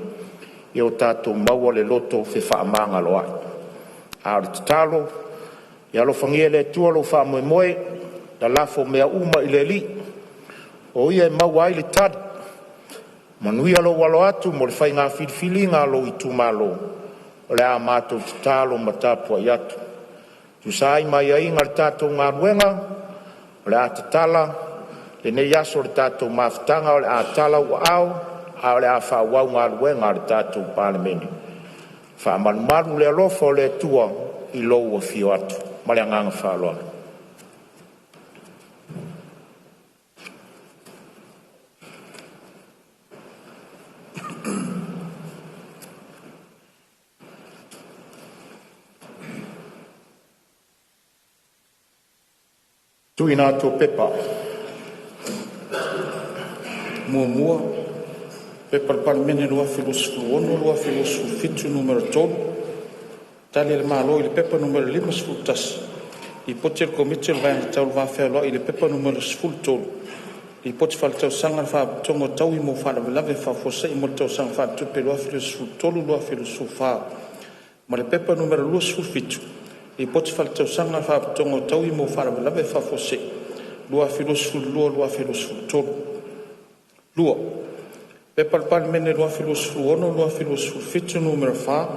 ia o tatou maua le loto fefaamagaloai. A o le tatalo, ia alofagia e le Atua lou faamoemoe, lalafo mea uma i le Alii, o Ia e maua ai le tali. Manuia lou alo atu mo le faiga filifiliga a lou itumalo, o le a matou tatalo ma tapuai atu. E tusa ai ma aiaiga o le tatou galuega, o le a tatala lenei aso i le tatou mafutaga, o le a tala ou aao ae o le a faaauau galuega a le tatou Palemene. Faamalumalu le alofa o le Atua i lou afio atu. Ma le agaga faaaloalo. Tuuina atu o Pepa. 1. P.P.2026/2027 Nu.3, Tali a le Malo i le Pepa Nu. 51, Lipoti a le Komiti o le Vaega Tau le Va Fealoai i le Pepa Nu.13, Lipoti Faaletausaga a le Faalapotopotoga o Taui mo Faalavelave Faafuasei mo le Tausaga Faaletupe 2023/2024 ma le Pepa Nu.27, Lipoti Faaletausaga a le Faalapotopotoga o Taui mo Faalavelave Faafuasei 2022/2023. 2. P.P.2026/2027 Nu.4,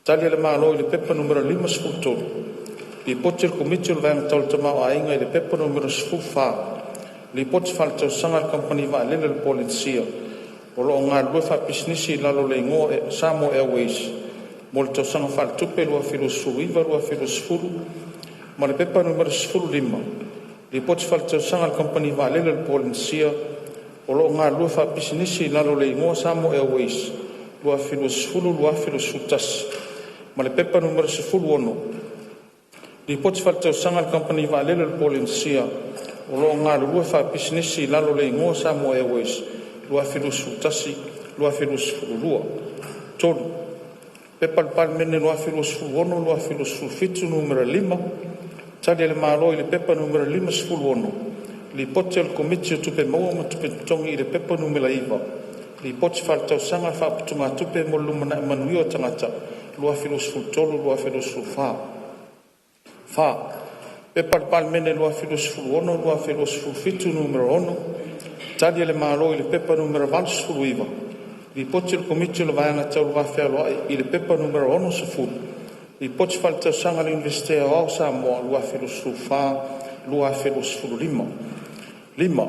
Tali a le Malo i le Pepa Nu.53, Lipoti a le Komiti o le Vaega Tau le Tamaoaiga i le Pepa Nu.14, Lipoti Faaletausaga a le Kamupani Vaalele a le Polenisia o lo o galulue faapisinisi i lalo o le igoa Samoa Airways mo le Tausaga Faaletupe 2019/2020 ma le Pepa Nu.15, Lipoti Faaletausaga a le Kamupani Vaalele a le Polenisia o lo o galulue faapisinisi i lalo o le igoa Samoa Airways 2020-2021; ma le P.P.2023/2024 Nu.16, Lipoti Faaletausaga a le Kamupani Vaalele a le Polenisia o lo o galulue faapisinisi i lalo o le igoa Samoa Airways 2021-2022. 3. P.P.2026/2027 Nu.5, Tali a le Malo i le P.P.2023/2024 Nu.56, Lipoti a le Komiti o Tupe Maua ma Tupe Totogi i le P.P.2023/2024 Nu.9, Lipoti Faaletausaga a le Faaputugatupe mo le Lumanai Manuia o Tagata 2023/2024. 4. P.P.2026/2027 Nu.6, Tali a le Malo i le P.P.2023/2024 Nu.89, Lipoti a le Komiti o le Vaega Tau le Va Fealoai i le P.P.2023/2025 Nu.60, Lipoti Faaletausaga a le Iunivesite Aoao o Samoa 2024/2025. 5.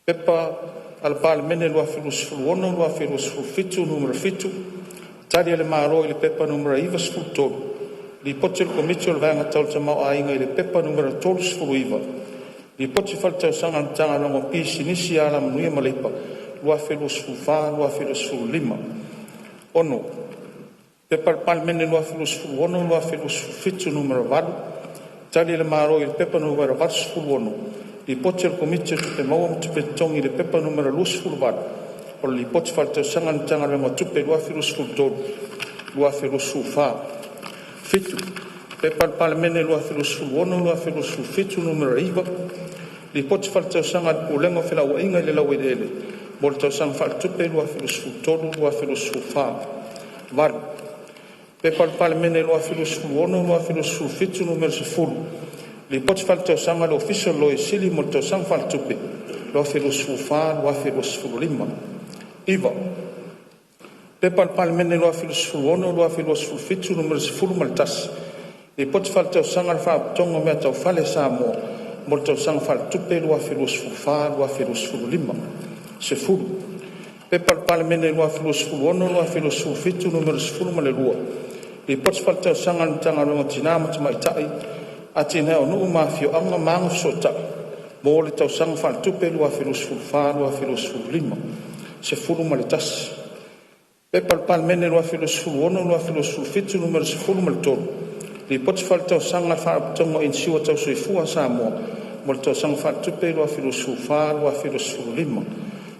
P.P.2026/2027 Nu.7, Tali a le Malo i le P.P.2023/2024 Nu.93, Lipoti a le Komiti o le Vaega Tau le Tamaoaiga i le P.P.2023/2025 Nu.39, Lipoti Faaletausaga a le Matagaluega o Pisinisi, Alamanuia ma Leipa 2024/2025. 6. P.P.2026/2027 Nu.8, Tali a le Malo i le P.P.2023/2024 Nu.86, Lipoti a le Komiti o Tupe Maua ma Tupe Totogi i le P.P.2023/2025 Nu.28, Lipoti Faaletausaga a le Matagaluega o Tupe 2023/2024. 7. P.P.2026/2027 Nu.9, Lipoti Faaletausaga a le Pulega o Felauaiga i le Laueleele mo le Tausaga Faaletupe 2023/2024. 8. P.P.2026/2027 Nu.10, Lipoti Faaletausaga a le Ofisa o le Loia Sili mo le Tausaga Faaletupe 2024/2025. 9. P.P.2026/2027 Nu.11, Lipoti Faaletausaga a le Faalapotopotoga o Mea Tau Fale a Samoa mo le Tausaga Faaletupe 2024/2025. 10. P.P.2026/2027 Nu.12, Lipoti Faaletausaga a le Matagaluega o Tina ma Tamaitai, Atinae o Nuu ma Afioga ma Agafesootai mo le Tausaga Faaletupe 2024/2025. 11. P.P.2026/2027 Nu.13, Lipoti Faaletausaga a le Faalapotopotoga o Inisiua Tau Soifua a Samoa mo le Tausaga Faaletupe 2024/2025.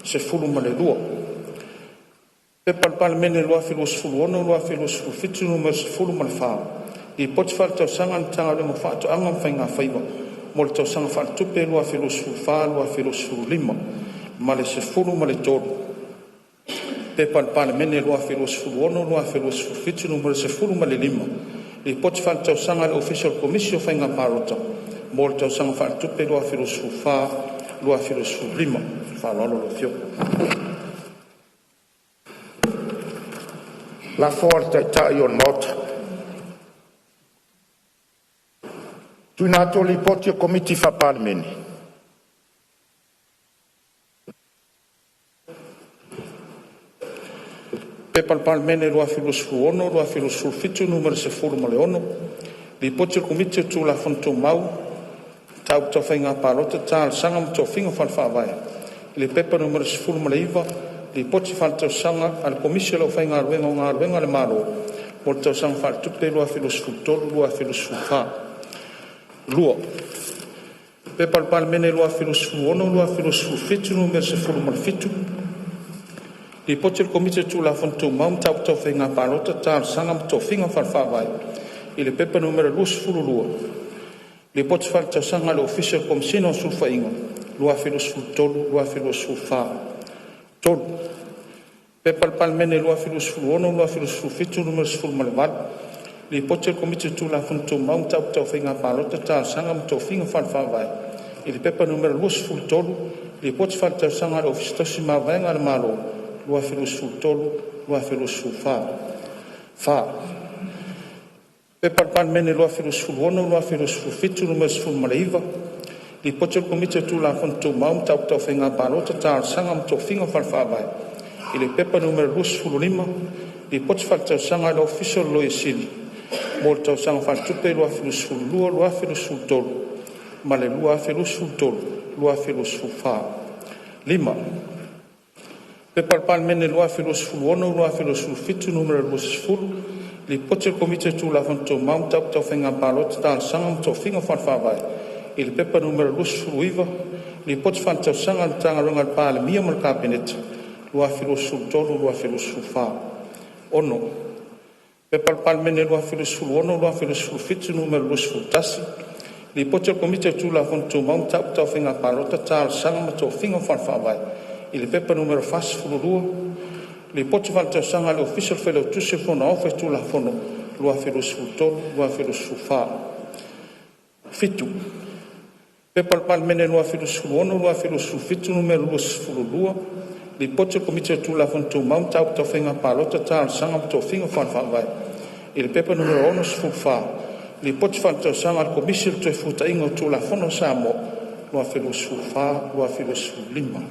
12. P.P.2026/2027 Nu.14, Lipoti Faaletausaga a le Matagaluega o Faatoaga ma Faiga Faiva mo le Tausaga Faaletupe 2024/2025. Ma le 13. P.P.2026/2027 Nu.15, Lipoti Faaletausaga a le Ofisa o le Komisi o Faiga Palota mo le Tausaga Faaletupe 2024/2025. Ma le faaaloalo lau Afioga. Lafo a le Taitai o le Maota. 1. Tuuina atu o Lipoti a Komiti Faa-Palemene. P.P.2026/2027 Nu.16, Lipoti a le Komiti o Tulafono Tumau, Mataupu Tau Faiga Palota, Talosaga ma Tofiga Faale-Faavae i le P.P.2023/2024 Nu.19, Lipoti Faaletausaga a le Komisi o le Aufaigaluega o Galuega a le Malo mo le Tausaga Faaletupe 2023/2024. 2. P.P.2026/2027 Nu.17, Lipoti a le Komiti o Tulafono Tumau, Mataupu Tau Faiga Palota, Talosaga ma Tofiga Faale-Faavae i le P.P.2022/2024 Nu.22, Lipoti Faaletausaga a le Ofisa o le Komesina o Sulufaiga mo le Tausaga Faaletupe 2023/2024. 3. P.P.2026/2027 Nu.18, Lipoti a le Komiti o Tulafono Tumau, Mataupu Tau Faiga Palota, Talosaga ma Tofiga Faale-Faavae i le P.P.2023/2024 Nu.23, Lipoti Faaletausaga a le Ofisa Tausi Mavaega a le Malo 2023/2024. 4. P.P.2026/2027 Nu.19, Lipoti a le Komiti o Tulafono Tumau, Mataupu Tau Faiga Palota, Talosaga ma Tofiga Faale-Faavae i le P.P.2025/2025 Nu.25, Lipoti Faaletausaga a le Ofisa o le Loia Sili mo le Tausaga Faaletupe 2022/2023 ma le 2023/2024. 5. P.P.2026/2027 Nu.20, Lipoti a le Komiti o Tulafono Tumau, Mataupu Tau Faiga Palota, Talosaga ma Tofiga Faale-Faavae i le P.P. 2023/2024 Nu.29, Lipoti Faaletausaga a le Matagaluega a le Palemia ma le Kapeneta 2023/2024. 6. P.P.2026/2027 Nu.21, Lipoti a le Komiti o Tulafono Tumau, Mataupu Tau Faiga Palota, Talosaga ma Tofiga Faale-Faavae i le P.P. 2023/2024 Nu.42, Lipoti Faaletausaga a le Ofisa o le Failautusi o le Fono Aoao Faitulafono 2023/2024. 7. P.P.2026/2027 Nu.22, Lipoti a le Komiti o Tulafono Tumau, Mataupu Tau Faiga Palota, Talosaga ma Tofiga Faale-Faavae i le P.P. 2023/2024 Nu.64, Lipoti Faaletausaga a le Komisi o le Toefuataiga o Tulafono a Samoa 2024/2025.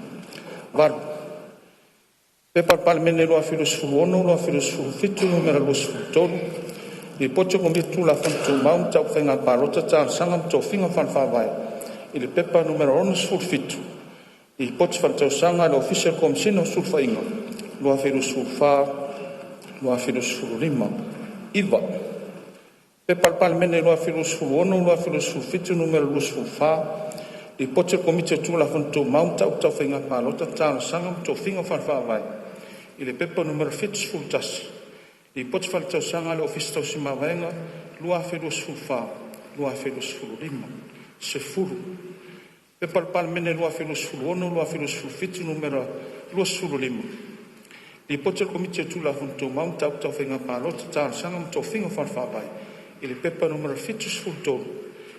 8. P.P.2026/2027 Nu.23, Lipoti a le Komiti o Tulafono Tumau, Mataupu Tau Faiga Palota, Talosaga ma Tofiga Faale-Faavae i le P.P. 2023/2025 Nu.67, Lipoti Faaletausaga a le Ofisa o le Komesina o Sulufaiga 2024/2025. 9. P.P.2026/2027 Nu.24, Lipoti a le Komiti o Tulafono Tumau, Mataupu Tau Faiga Palota, Talosaga ma Tofiga Faale-Faavae i le P.P. 2023/2024 Nu.71, Lipoti Faaletausaga a le Ofisa Tausi Mavaega 2024/2025. 10. P.P.2026/2027 Nu.25, Lipoti a le Komiti o Tulafono Tumau, Mataupu Tau Faiga Palota, Talosaga ma Tofiga Faale-Faavae i le P.P. 2023/2024 Nu.73,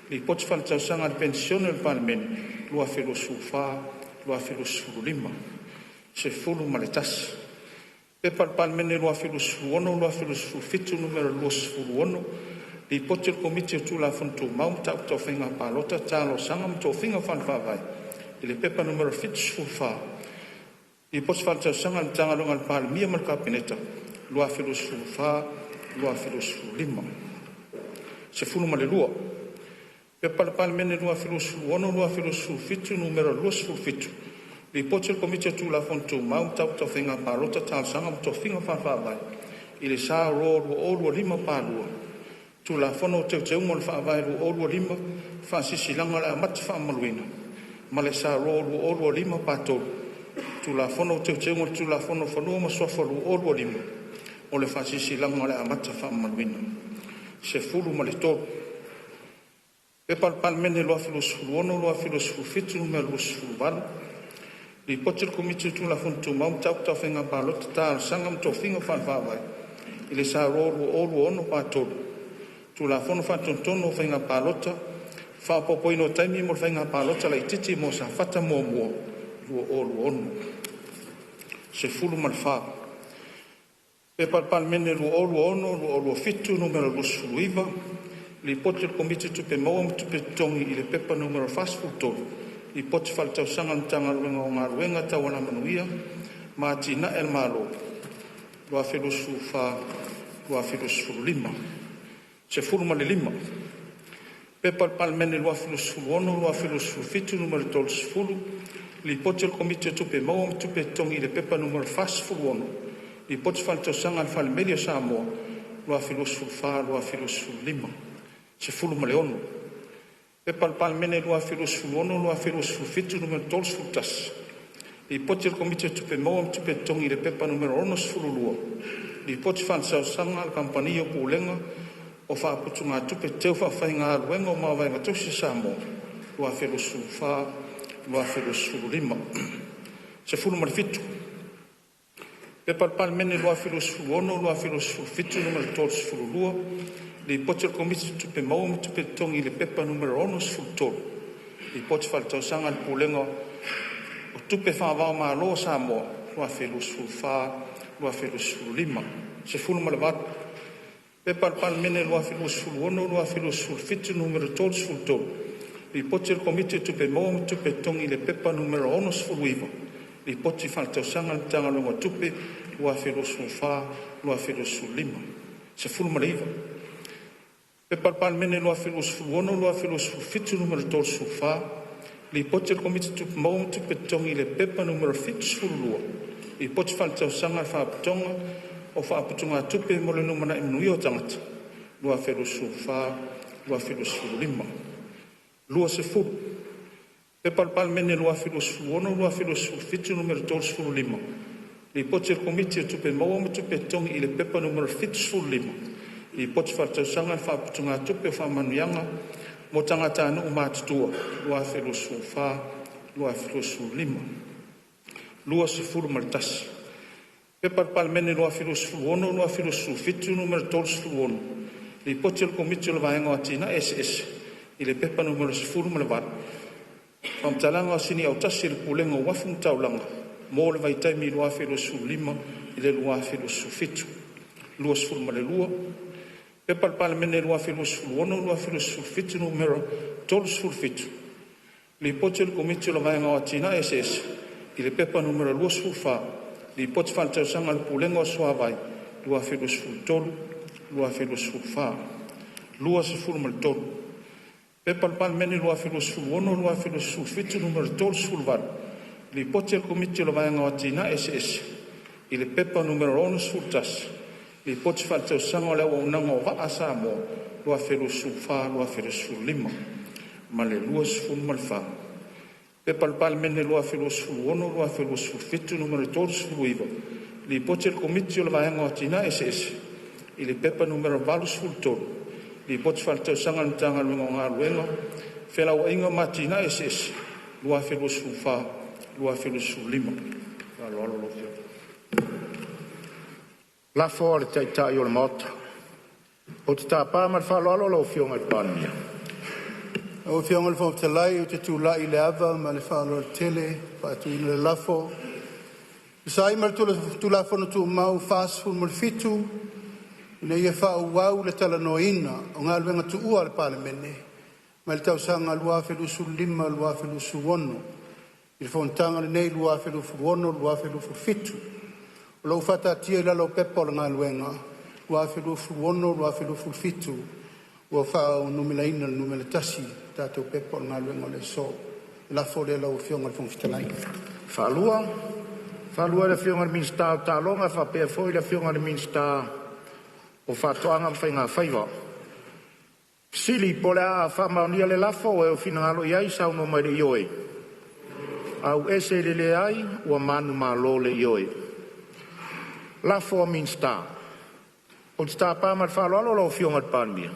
Lipoti Faaletausaga a le Penisione a le Palemene 2024/2025. 11. P.P.2026/2027 Nu.26, Lipoti a le Komiti o Tulafono Tumau, Mataupu Tau Faiga Palota, Talosaga ma Tofiga Faale-Faavae i le P.P. 2023/2024 Nu.74, Lipoti Faaletausaga a le Matagaluega a le Palemia ma le Kapeneta 2024/2025. 12. P.P.2026/2027 Nu.27, Lipoti a le Komiti o Tulafono Tumau, Mataupu Tau Faiga Palota, Talosaga ma Tofiga Faale-Faavae i le S.R.2025/2, Tulafono o Teuteuga o le Faavae 2025 Faasilasilaga o le Amata Faamamaluina, ma le S.R.2025/3, Tulafono o Teuteuga o le Tulafono o Fanua ma Suafa 2025 o le Faasilasilaga o le Amata Faamamaluina. 13. P.P.2026/2027 Nu.28, Lipoti a le Komiti o Tulafono Tumau, Mataupu Tau Faiga Palota, Talosaga ma Tofiga Faale-Faavae i le S.R.2026/3, Tulafono Faatonutonu o Faiga Palota (Faaopoopoina o Taimi mo le Faiga Palota Laitiiti mo Safata 1 2026). 14. P.P.2026/2027 Nu.29, Lipoti a le Komiti o Tupe Maua ma Tupe Totogi i le P.P. 2023/2024 Nu.43, Lipoti Faaletausaga a le Matagaluega o Galuega Tau Alamanuia ma Atinae a le Malo 2024/2025. 15. P.P.2026/2027 Nu.30, Lipoti a le Komiti o Tupe Maua ma Tupe Totogi i le P.P. 2023/2024 Nu.46, Lipoti Faaletausaga a le Fale Meli of Samoa 2024/2025. 16. P.P.2026/2027 Nu.31, Lipoti a le Komiti o Tupe Maua ma Tupe Totogi i le P.P. 2022/2023 Nu.62, Lipoti Faaletausaga a le Kamupani o Pulega o Faaputugatupe Teu Faafaigaluega o Mavaega Tausi a Samoa 2024/2025. 17. P.P.2026/2027 Nu.32, Lipoti a le Komiti o Tupe Maua ma Tupe Totogi i le P.P. 2023/2024 Nu.63, Lipoti Faaletausaga a le Pulega o Tupe Faava-o-Malo a Samoa 2024/2025. 18. P.P.2026/2027 Nu.33, Lipoti a le Komiti o Tupe Maua ma Tupe Totogi i le P.P. 2023/2025 Nu.69, Lipoti Faaletausaga a le Matagaluega o Tupe 2024/2025. 19. P.P.2026/2027 Nu.34, Lipoti a le Komiti o Tupe Maua ma Tupe Totogi i le P.P. 2023/2024, Lipoti Faaletausaga a le Faalapotopotoga o Faaputugatupe mo le Lumanai Manuia o Tagata 2024/2025. 20. P.P.2026/2027 Nu.35, Lipoti a le Komiti o Tupe Maua ma Tupe Totogi i le P.P. 2023/2024, Lipoti Faaletausaga a le Faaputugatupe o Faamanuiaga mo Tagatanuu Matutua 2024/2025. 21. P.P.2026/2027 Nu.36, Lipoti a le Komiti o le Vaega o Atinae Eseese i le P.P. 2018/2019, Faamatalaga o Sini Autasi a le Pulega o Uafu ma Taulaga mo le vaitaimi 2015-2017. 22. P.P.2026/2027 Nu.37, Lipoti a le Komiti o le Vaega o Atinae Eseese i le P.P. 2024, Lipoti Faaletausaga a le Pulega o Suavai 2023/2024. 23. P.P.2026/2027 Nu.38, Lipoti a le Komiti o le Vaega o Atinae Eseese i le P.P. 2021, Lipoti Faaletausaga o le Auaunaga o Vaa a Samoa 2024/2025. Ma le 24. P.P.2026/2027 Nu.39, Lipoti a le Komiti o le Vaega o Atinae Eseese i le P.P. 2023, Lipoti Faaletausaga a le Matagaluega o Galuega, Felauaiga ma Atinae Eseese 2024/2025. Ma le faaaloalo lau Afioga. Lafo a le Taitai o le Maota. Ou te tapa ma le faaaloalo lau Afioga i le Palemia. Lau Afioga i le Fofoga Fetalai ou te tulai i le ava ma le faaaloalo tele e faatuina le lafo, E tusa ai ma le Tulafono Tumau 47, Ina ia faaauau le talanoaina o Galuega Tuua a le Palemene mai le tausaga 2025/2026 i le fonotaga lenei 2026/2027, o loo faataatia i lalo o Pepa o Galuega 2026/2027 ua faaunuumeraina i le Nu.1 i le tatou Pepa o Galuega o le aso. Lafo lea lau Afioga i le Fofoga Fetalai. Faalua le Afioga i le Minisita o Taaloga faapea foi le Afioga i le Minisita o Faatoaga ma Faiga Faiva. Po o le a faamaonia le lafo, ua e finagalo ai saunoa mai i le ioe, auese i le leai ua manumalo le ioe. Lafo a Minisita. Ou te tapa ma le faaaloalo lau Afioga i le Palemia.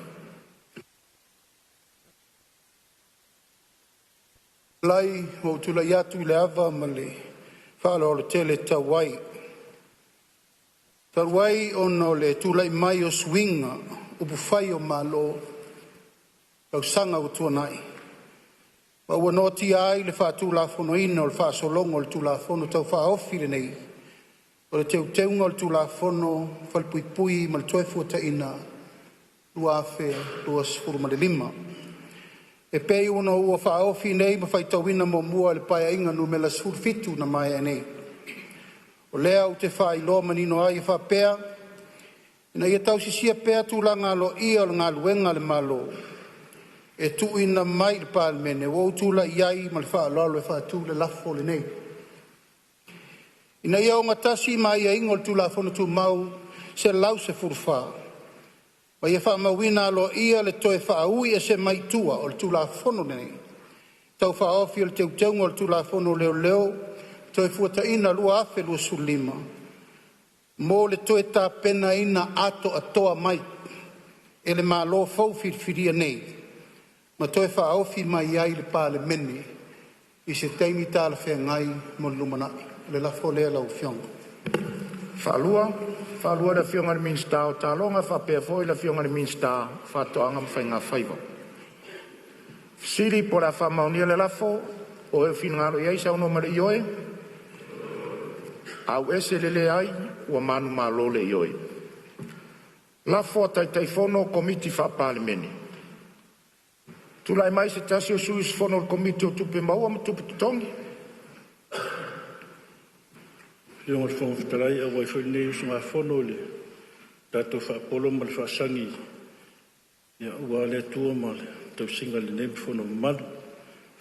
Ua ou tulai atu i le ava ma le faaaloalo tele e tatau ai. Talu ai ona o le tulai mai o suiga o upufai o Malo i tausaga ua tuanai, ma ua noatia ai le faatulafonoina o le faasologa o le Tulafono Tau Faaofi lenei o le Teuteuga o le Tulafono o Falepuipui ma le Toefuataiga 2025. E pei ona ua faaofi nei ma faitauina muamua e le Paeaiga Nu.17 na maea nei. O lea ou te faailoa manino ai e faapea, Ina ia tausisia pea tulaga aloaia o galuega a le Malo e tuuina mai i le Palemene, ua ou tulai ai ma le faaaloalo e faatu le lafo lenei, Ina ia ogatasi ma aiaiga o le Tulafono Tumau 114, ma ia faamauina aloaia le toe faaui ese mai tua o le Tulafono Tau Faaofi o Teuteuga o le Tulafono o Leoleo ma Toefuataiga 2025, mo le toe tapenaina atoatoa mai e le Malo Fou Filifilia nei ma toe faaofi mai ai i le Palemene i se taimi talafeagai mo le lumanai. O le lafo lea lau Afioga. Faalua, le Afioga i le Minisita o Taaloga faapea foi le Afioga i le Minisita o Faatoaga ma Faiga Faiva. Fesili po o le a faamaonia le lafo. O e ua finagalo ai saunoa mai i le ioe, auese i le leai ua manumalo le ioe. Lafo a Taitaifono o Komiti Faa-Palemene. Tulai mai se tasi o sui usufono o le Komiti o Tupe Maua ma Tupe Totogi. Lau Afioga i le Fofoga Fetalai e auai foi lenei usugafono i le tatou faapolo ma le faasagi aua le Atua ma le tausiga i lenei Fono mamalu.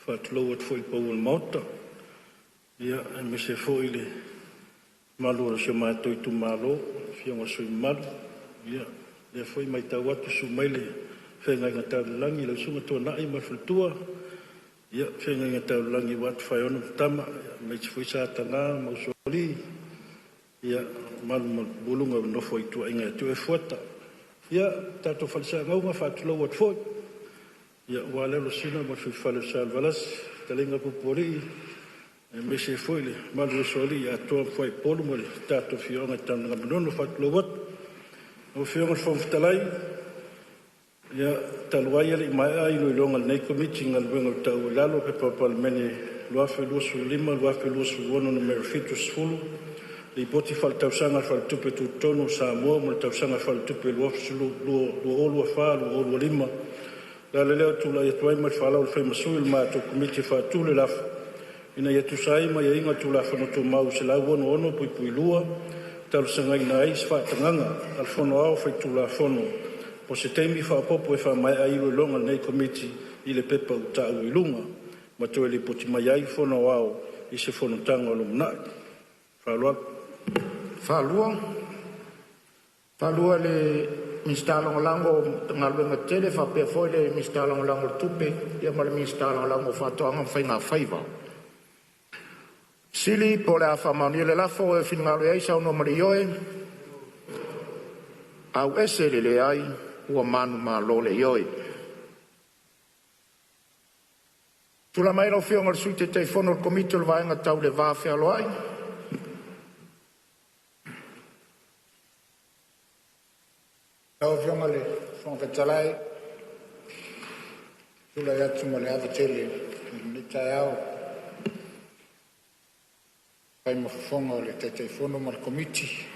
Faatulou atu foi i le pau o le Maota, ia aemaise foi le mamalu o si o matou itumalo, afioga i sui usufono mamalu. Ia, o lea foi e matau atu, susu mai le Feagaiga Tau i le Lagi lau Susuga Tuanai ma le faletua, ia, Feagaiga Tau i le Lagi aua Tofaeono ma Tama, aemaise foi Sataga ma Usoalii, ia mamalu ma le pulugano o le nofo a ituaiga ia te oe Fuata. Ia, le tatou Fale Saagauga, faatulou atu foi, ia aua le Alosina ma le fuaifale o Salevalasi, fetalaiga Pupualii, aemaise foi le mamalu o Usoalii Atoa ma Fuaiupolu ma le tatou afioaga i Tanugamanono. Faatulou atu. Lau Afioga i le Fofoga Fetalai, ia talu ai e le i maea iloiloga a lenei Komiti i Galuega ua taua i lalo o P.P.2023/2024 Nu.70, Lipoti Faaletausaga a le Faletupe Tutotonu o Samoa mo le Tausaga Faaletupe 2024/2025. O le ala lea o le tulai atu ai ma le faaaloalo e fai ma sui o le matou Komiti e faatu le lafo, Ina ia tusa ai ma aiaiga o Tulafono Tumau 166(2), e talosagaina ai se faatagaga a le Fono Aoao Faitulafono mo se taimi faaopoopo e faamaea ai iloiloga a lenei Komiti i le Pepa ua taua i luga, ma toe lipoti mai ai i le Fono Aoao i se Fonotaga o lumanai. Faaaloalo. FaaluaFaalua le Minisita Lagolago o Galuega Tetele faapea foi le Minisita Lagolago o Tupe ma le Minisita Lagolago o Faatoaga ma Faiga Faiva. Fesili po o le a faamaonia le lafo. O e finagalo ai saunoa ma le ioe, auese le leai, ua manumalo le ioe. Tulai mai lau Afioga i le Sui Taitaifono o le Komiti o le Vaega Tau le Va Fealoai. Lau Afioga i le Fofoga Fetalai, ou te tulai atu ma le ava tele i lenei taeao e fai ma fofoga o le Taitaifono ma le Komiti.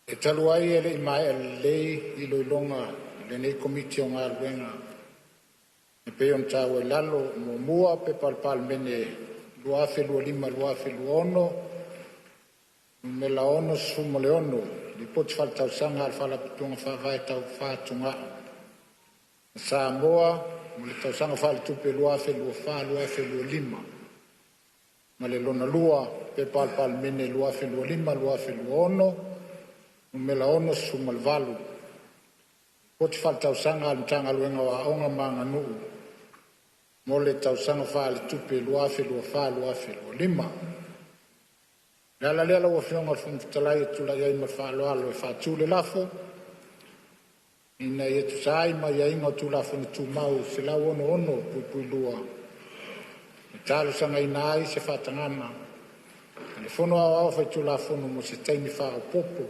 E talu ai e le i maea lelei iloiloga a lenei Komiti o Galuega e pei ona taua i lalo: 1. P.P.2023/2024 Nu.66, Lipoti Faaletausaga a le Faalapotopotoga Faavae Tau Fatugao a Samoa mo le Tausaga Faaletupe 2024/2025; ma le Lona 2, P.P.2023/2024 Nu.68, Lipoti Faaletausaga a le Matagaluega o Aoga ma Aganuu mo le Tausaga Faaletupe 2024/2025. O le ala lea lau Afioga i le Fofoga Fetalai ou te tulai ai ma le faaaloalo e faatu le lafo, Ina ia tusa ai ma aiaiga o Tulafono Tumau 166(2), e talosagaina ai se faatagaga a le Fono Aoao Faitulafono mo se taimi faaopoopo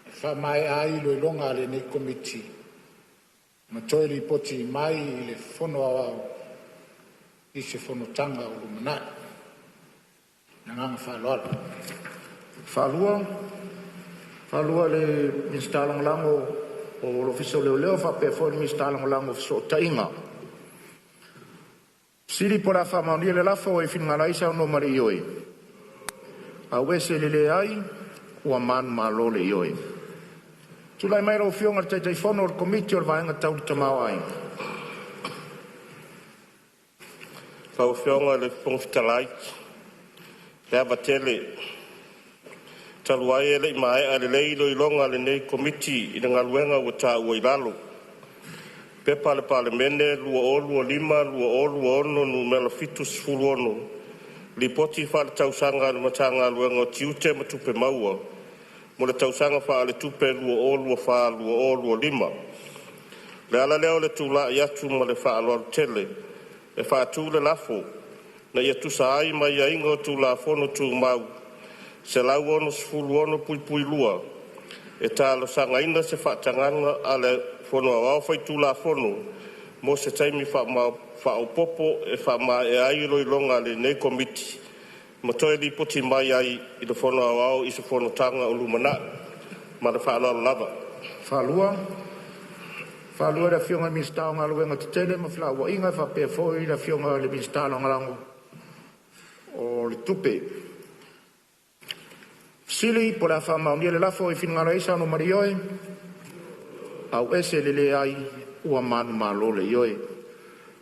e faamaea ai iloiloga a lenei Komiti ma toe lipoti mai i le Fono Aoao i se Fonotaga o lumanai. Ma le agaga faaaloalo. Faalua le Minisita Lagolago o le Ofisa o Leoleo faapea foi le Minisita Lagolago o Fesootaiga. Fesili po o le a faamaonia le lafo. Ua e finagalo ai saunoa ma le ioe, auese le leai, ua manumalo le ioe. Tulai mai lau Afioga i le Taitaifono o le Komiti o le Vaega Tau le Tamaoaiga. Lau Afioga i le Fofoga Fetalai ma le ava tele, talu ai e le i maea lelei iloiloga a lenei Komiti i le Galuega ua taua i lalo, P.P.2023/2024 Nu.76, Lipoti Faaletausaga a le Matagaluega o Tiute ma Tupe Maua mo le Tausaga Faaletupe 2024/2025. O le ala lea o le tulai atu ma le faaaloalo tele e faatu le lafo, Ina ia tusa ai ma aiaiga o Tulafono Tumau 166(2), e talosagaina se faatagaga a le Fono Aoao Faitulafono mo se taimi faaopoopo e faamaea ai iloiloga a lenei Komiti ma toe lipoti mai ai i le Fono Aoao i se Fonotaga o lumanai. Ma le faaaloalo lava. Faalua le Afioga i le Minisita o Galuega Tetele ma Felauaiga faapea foi le Afioga i le Minisita Lagolago o le Tupe. Fesili po o le a faamaonia le lafo. Ua e finagalo ai saunoa ma le ioe, auese le leai, ua manumalo le ioe.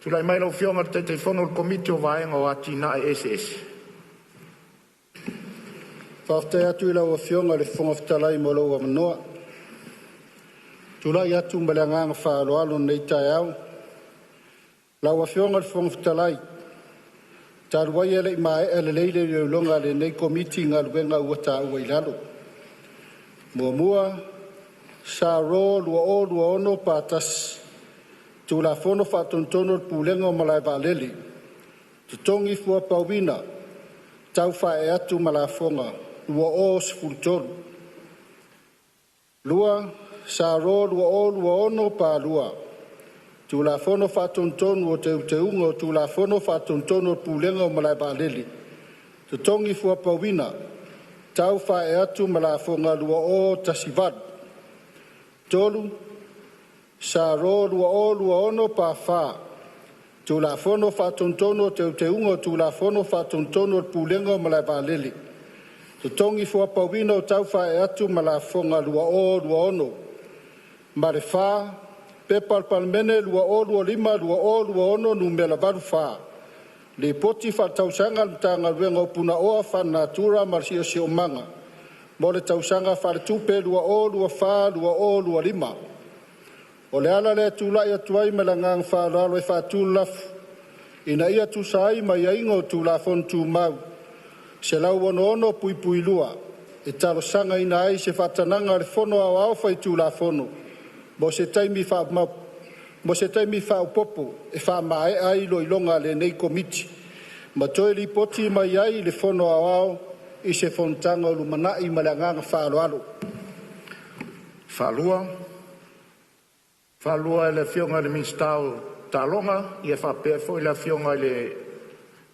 Tulai mai lau Afioga i le Taitaifono o le Komiti o le Vaega o Atinae Eseese. Faafetai atu i lau Afioga i le Fofoga Fetalai mo lou avanoa. Tulai atu ma le agaga faaaloalo i lenei taeao, lau Afioga i le Fofoga Fetalai, talu ai e lei maea lelei le iloiloga a lenei Komiti i Galuega ua taua i lalo: 1. S.R 2026/1, Tulafono Faatonutonu o le Pulega o Malae Vaalele--Totogi Fuapauina Tau Faaee atu ma Lafoga 2013. 2. S.R 2026/2, Tulafono Faatonutonu o Teuteuga o Tulafono Faatonutonu o le Pulega o Malae Vaalele -Totogi Fuapauina Tau Faaee atu ma Lafoga 2018. 3. S.R 2026/4, Tulafono Faatonutonu o Teuteuga o Tulafono Faatonutonu o le Pulega o Malae Vaalele -Totogi Fuapauina Tau Faaee atu ma Lafoga 2026. Ma le 4. P.P.2025/2026 Nu.84, Lipoti Faaletausaga a le Matagaluega o Punaoa Faalenatura ma le Siosiomaga mo le Tausaga Faaletupe 2024/2025. O le ala lea o lou tulai atu ai ma le agaga faaaloalo e faatu le lafo, Ina ia tusa ai ma aiaiga o Tulafono Tumau 166(2), e talosagaina ai se faatagaga a le Fono Aoao Faitulafono mo se taimi faaopoopo e faamaea ai iloiloga a lenei Komiti ma toe lipoti mai ai i le Fono Aoao i se Fonotaga o lumanai. Ma le agaga faaaloalo. Faalua o le Afioga i le Minisita o Taaloga faapea foi le Afioga i le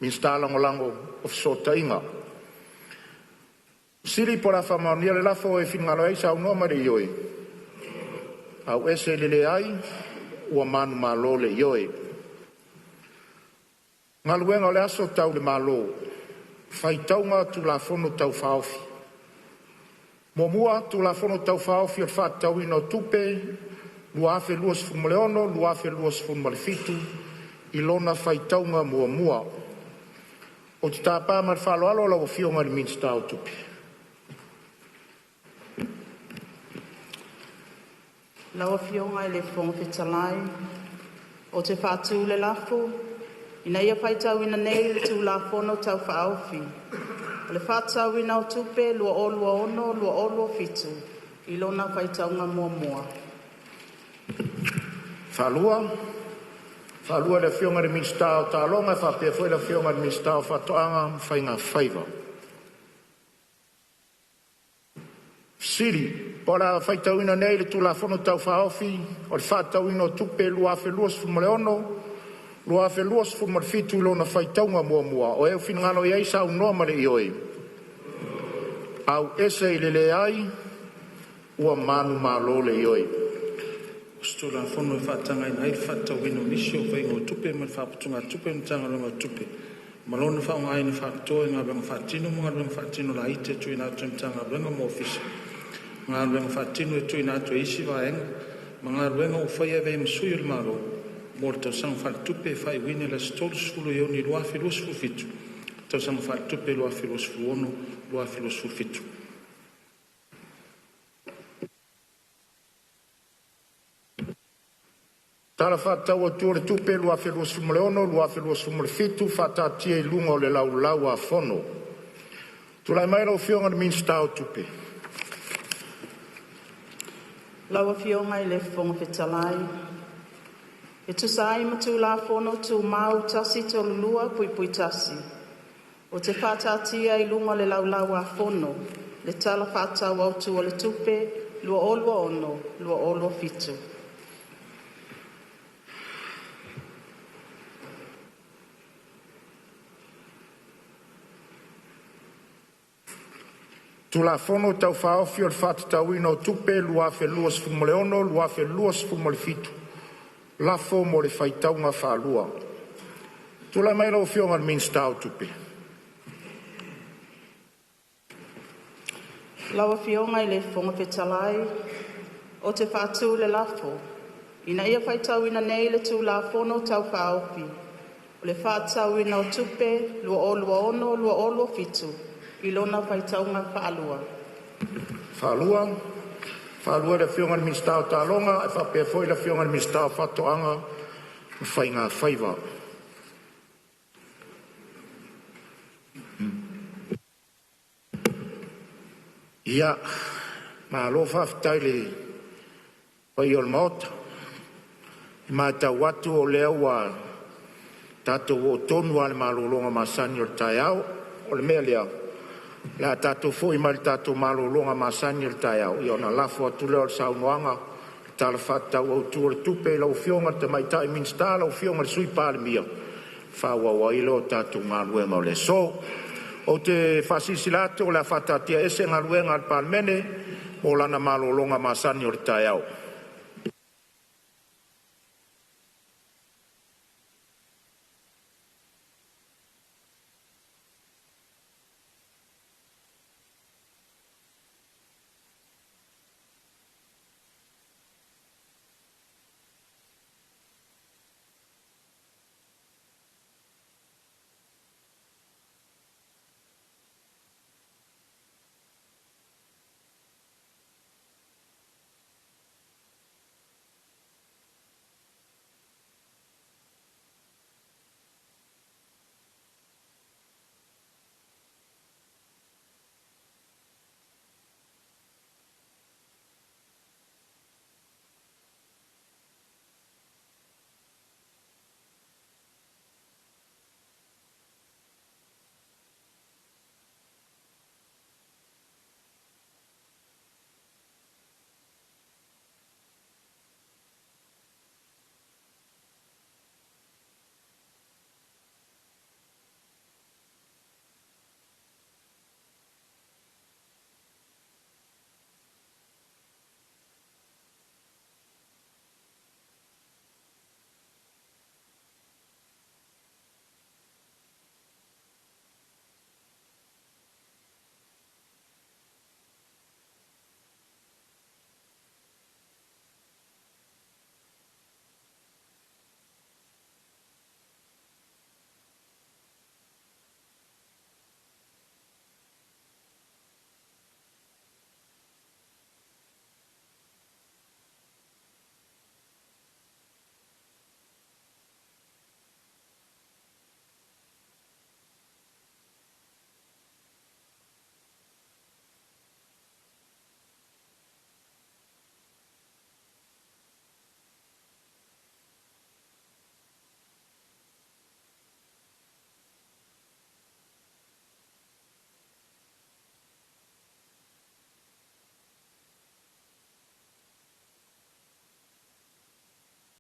Minisita Lagolago o Fesootaiga. Po o le a faamaonia le lafo, o e finagalo ai saunoa ma le ioe. Ua manumalo le Ioe. Galuega o le Aso Tau le Malo, Faitauga Tulafono Tau Faaofi. 1. Tulafono Tau Faaofi o le Faatatauina o Tupe 2026/2027 i lona faitauga muamua. Ou te tapa ma le faaaloalo lau Afioga i le Minisita o Tupe. Lau Afioga i le Fofoga Fetalai ou te faatu le lafo, Ina ia faitauina nei le Tulafono Tau Faaofi o le Faatatauina o Tupe 2026/2027 i lona faitauga muamua. Faalua, le Afioga i le Minisita o Taaloga faapea foi le Afioga i le Minisita o Faatoaga ma Faiga Faiva. Po o le a faitauina nei le Tulafono Tau Faaofi o le Faatatauina o Tupe 2026/2027 i lona faitauga muamua, o e finagalo ai saunoa ma le ioe. Ua manumalo le Ioe. O se Tulafono e faatagaina ai le faatatauina o nisi o faiga o tupe mai le Faaputugatupe a le Matagaluega o Tupe ma lona faaaogaina faapitoa i galuega faatino ma galuega faatino laiti e tuuina atu e Matagaluega ma Ofisa, galuega faatino e tuuina atu e isi vaega ma galuega ua faia e avea ai ma sui o le Malo, mo le tausaga faaletupe e faaiuina i le aso 30 Iuni 2027, tausaga faaletupe 2026/2027. Tala Faatatau Autu o le Tupe 2026/2027 faataatia i luga o le Laulau a Fono. Tulai mai lau Afioga i le Minisita o Tupe. Lau Afioga i le Fofoga Fetalai, e tusa ai ma Tulafono Tumau 132(1), ou te faataatia i luga o le Laulau-a-Fono le Tala Faatatau Autu o le Tupe 2026/2027. Tulafono Tau Faaofi o le Faatatauina o Tupe 2026/2027 Lafo mo le faitauga faalua. Tulai mai lau Afioga i le Minisita o Tupe. Lau Afioga i le Fofoga Fetalai, ou te faatu le lafo, Ina ia faitauina nei le Tulafono Tau Faaofi o le Faatatauina o Tupe 2026/2027 i lona faitauga faalua. Faalua i le Afioga i le Minisita o Taaloga ae faapea foi le Afioga i le Minisita o Faatoaga ma Faiga Faiva. Ia, malo faafetai i le paia o le Maota. E matau atu o lea ua tatou oo tonu lava i le malologa masani o le taeao. O le mea lea, o le a tatou foi mai le tatou malologa masani o le taeao ona lafo atu lea o le saunoaga i le Tala Faatatau Autu o le Tupe i lau Afioga i le Tamaitai Minisita lau Afioga i le Sui Palemia, faaauau ai lea o tatou galuega o le aso. Ou te faasilasila atu o le a faataatiaese Galuega a le Palemene mo lana malologa masani o le taeao.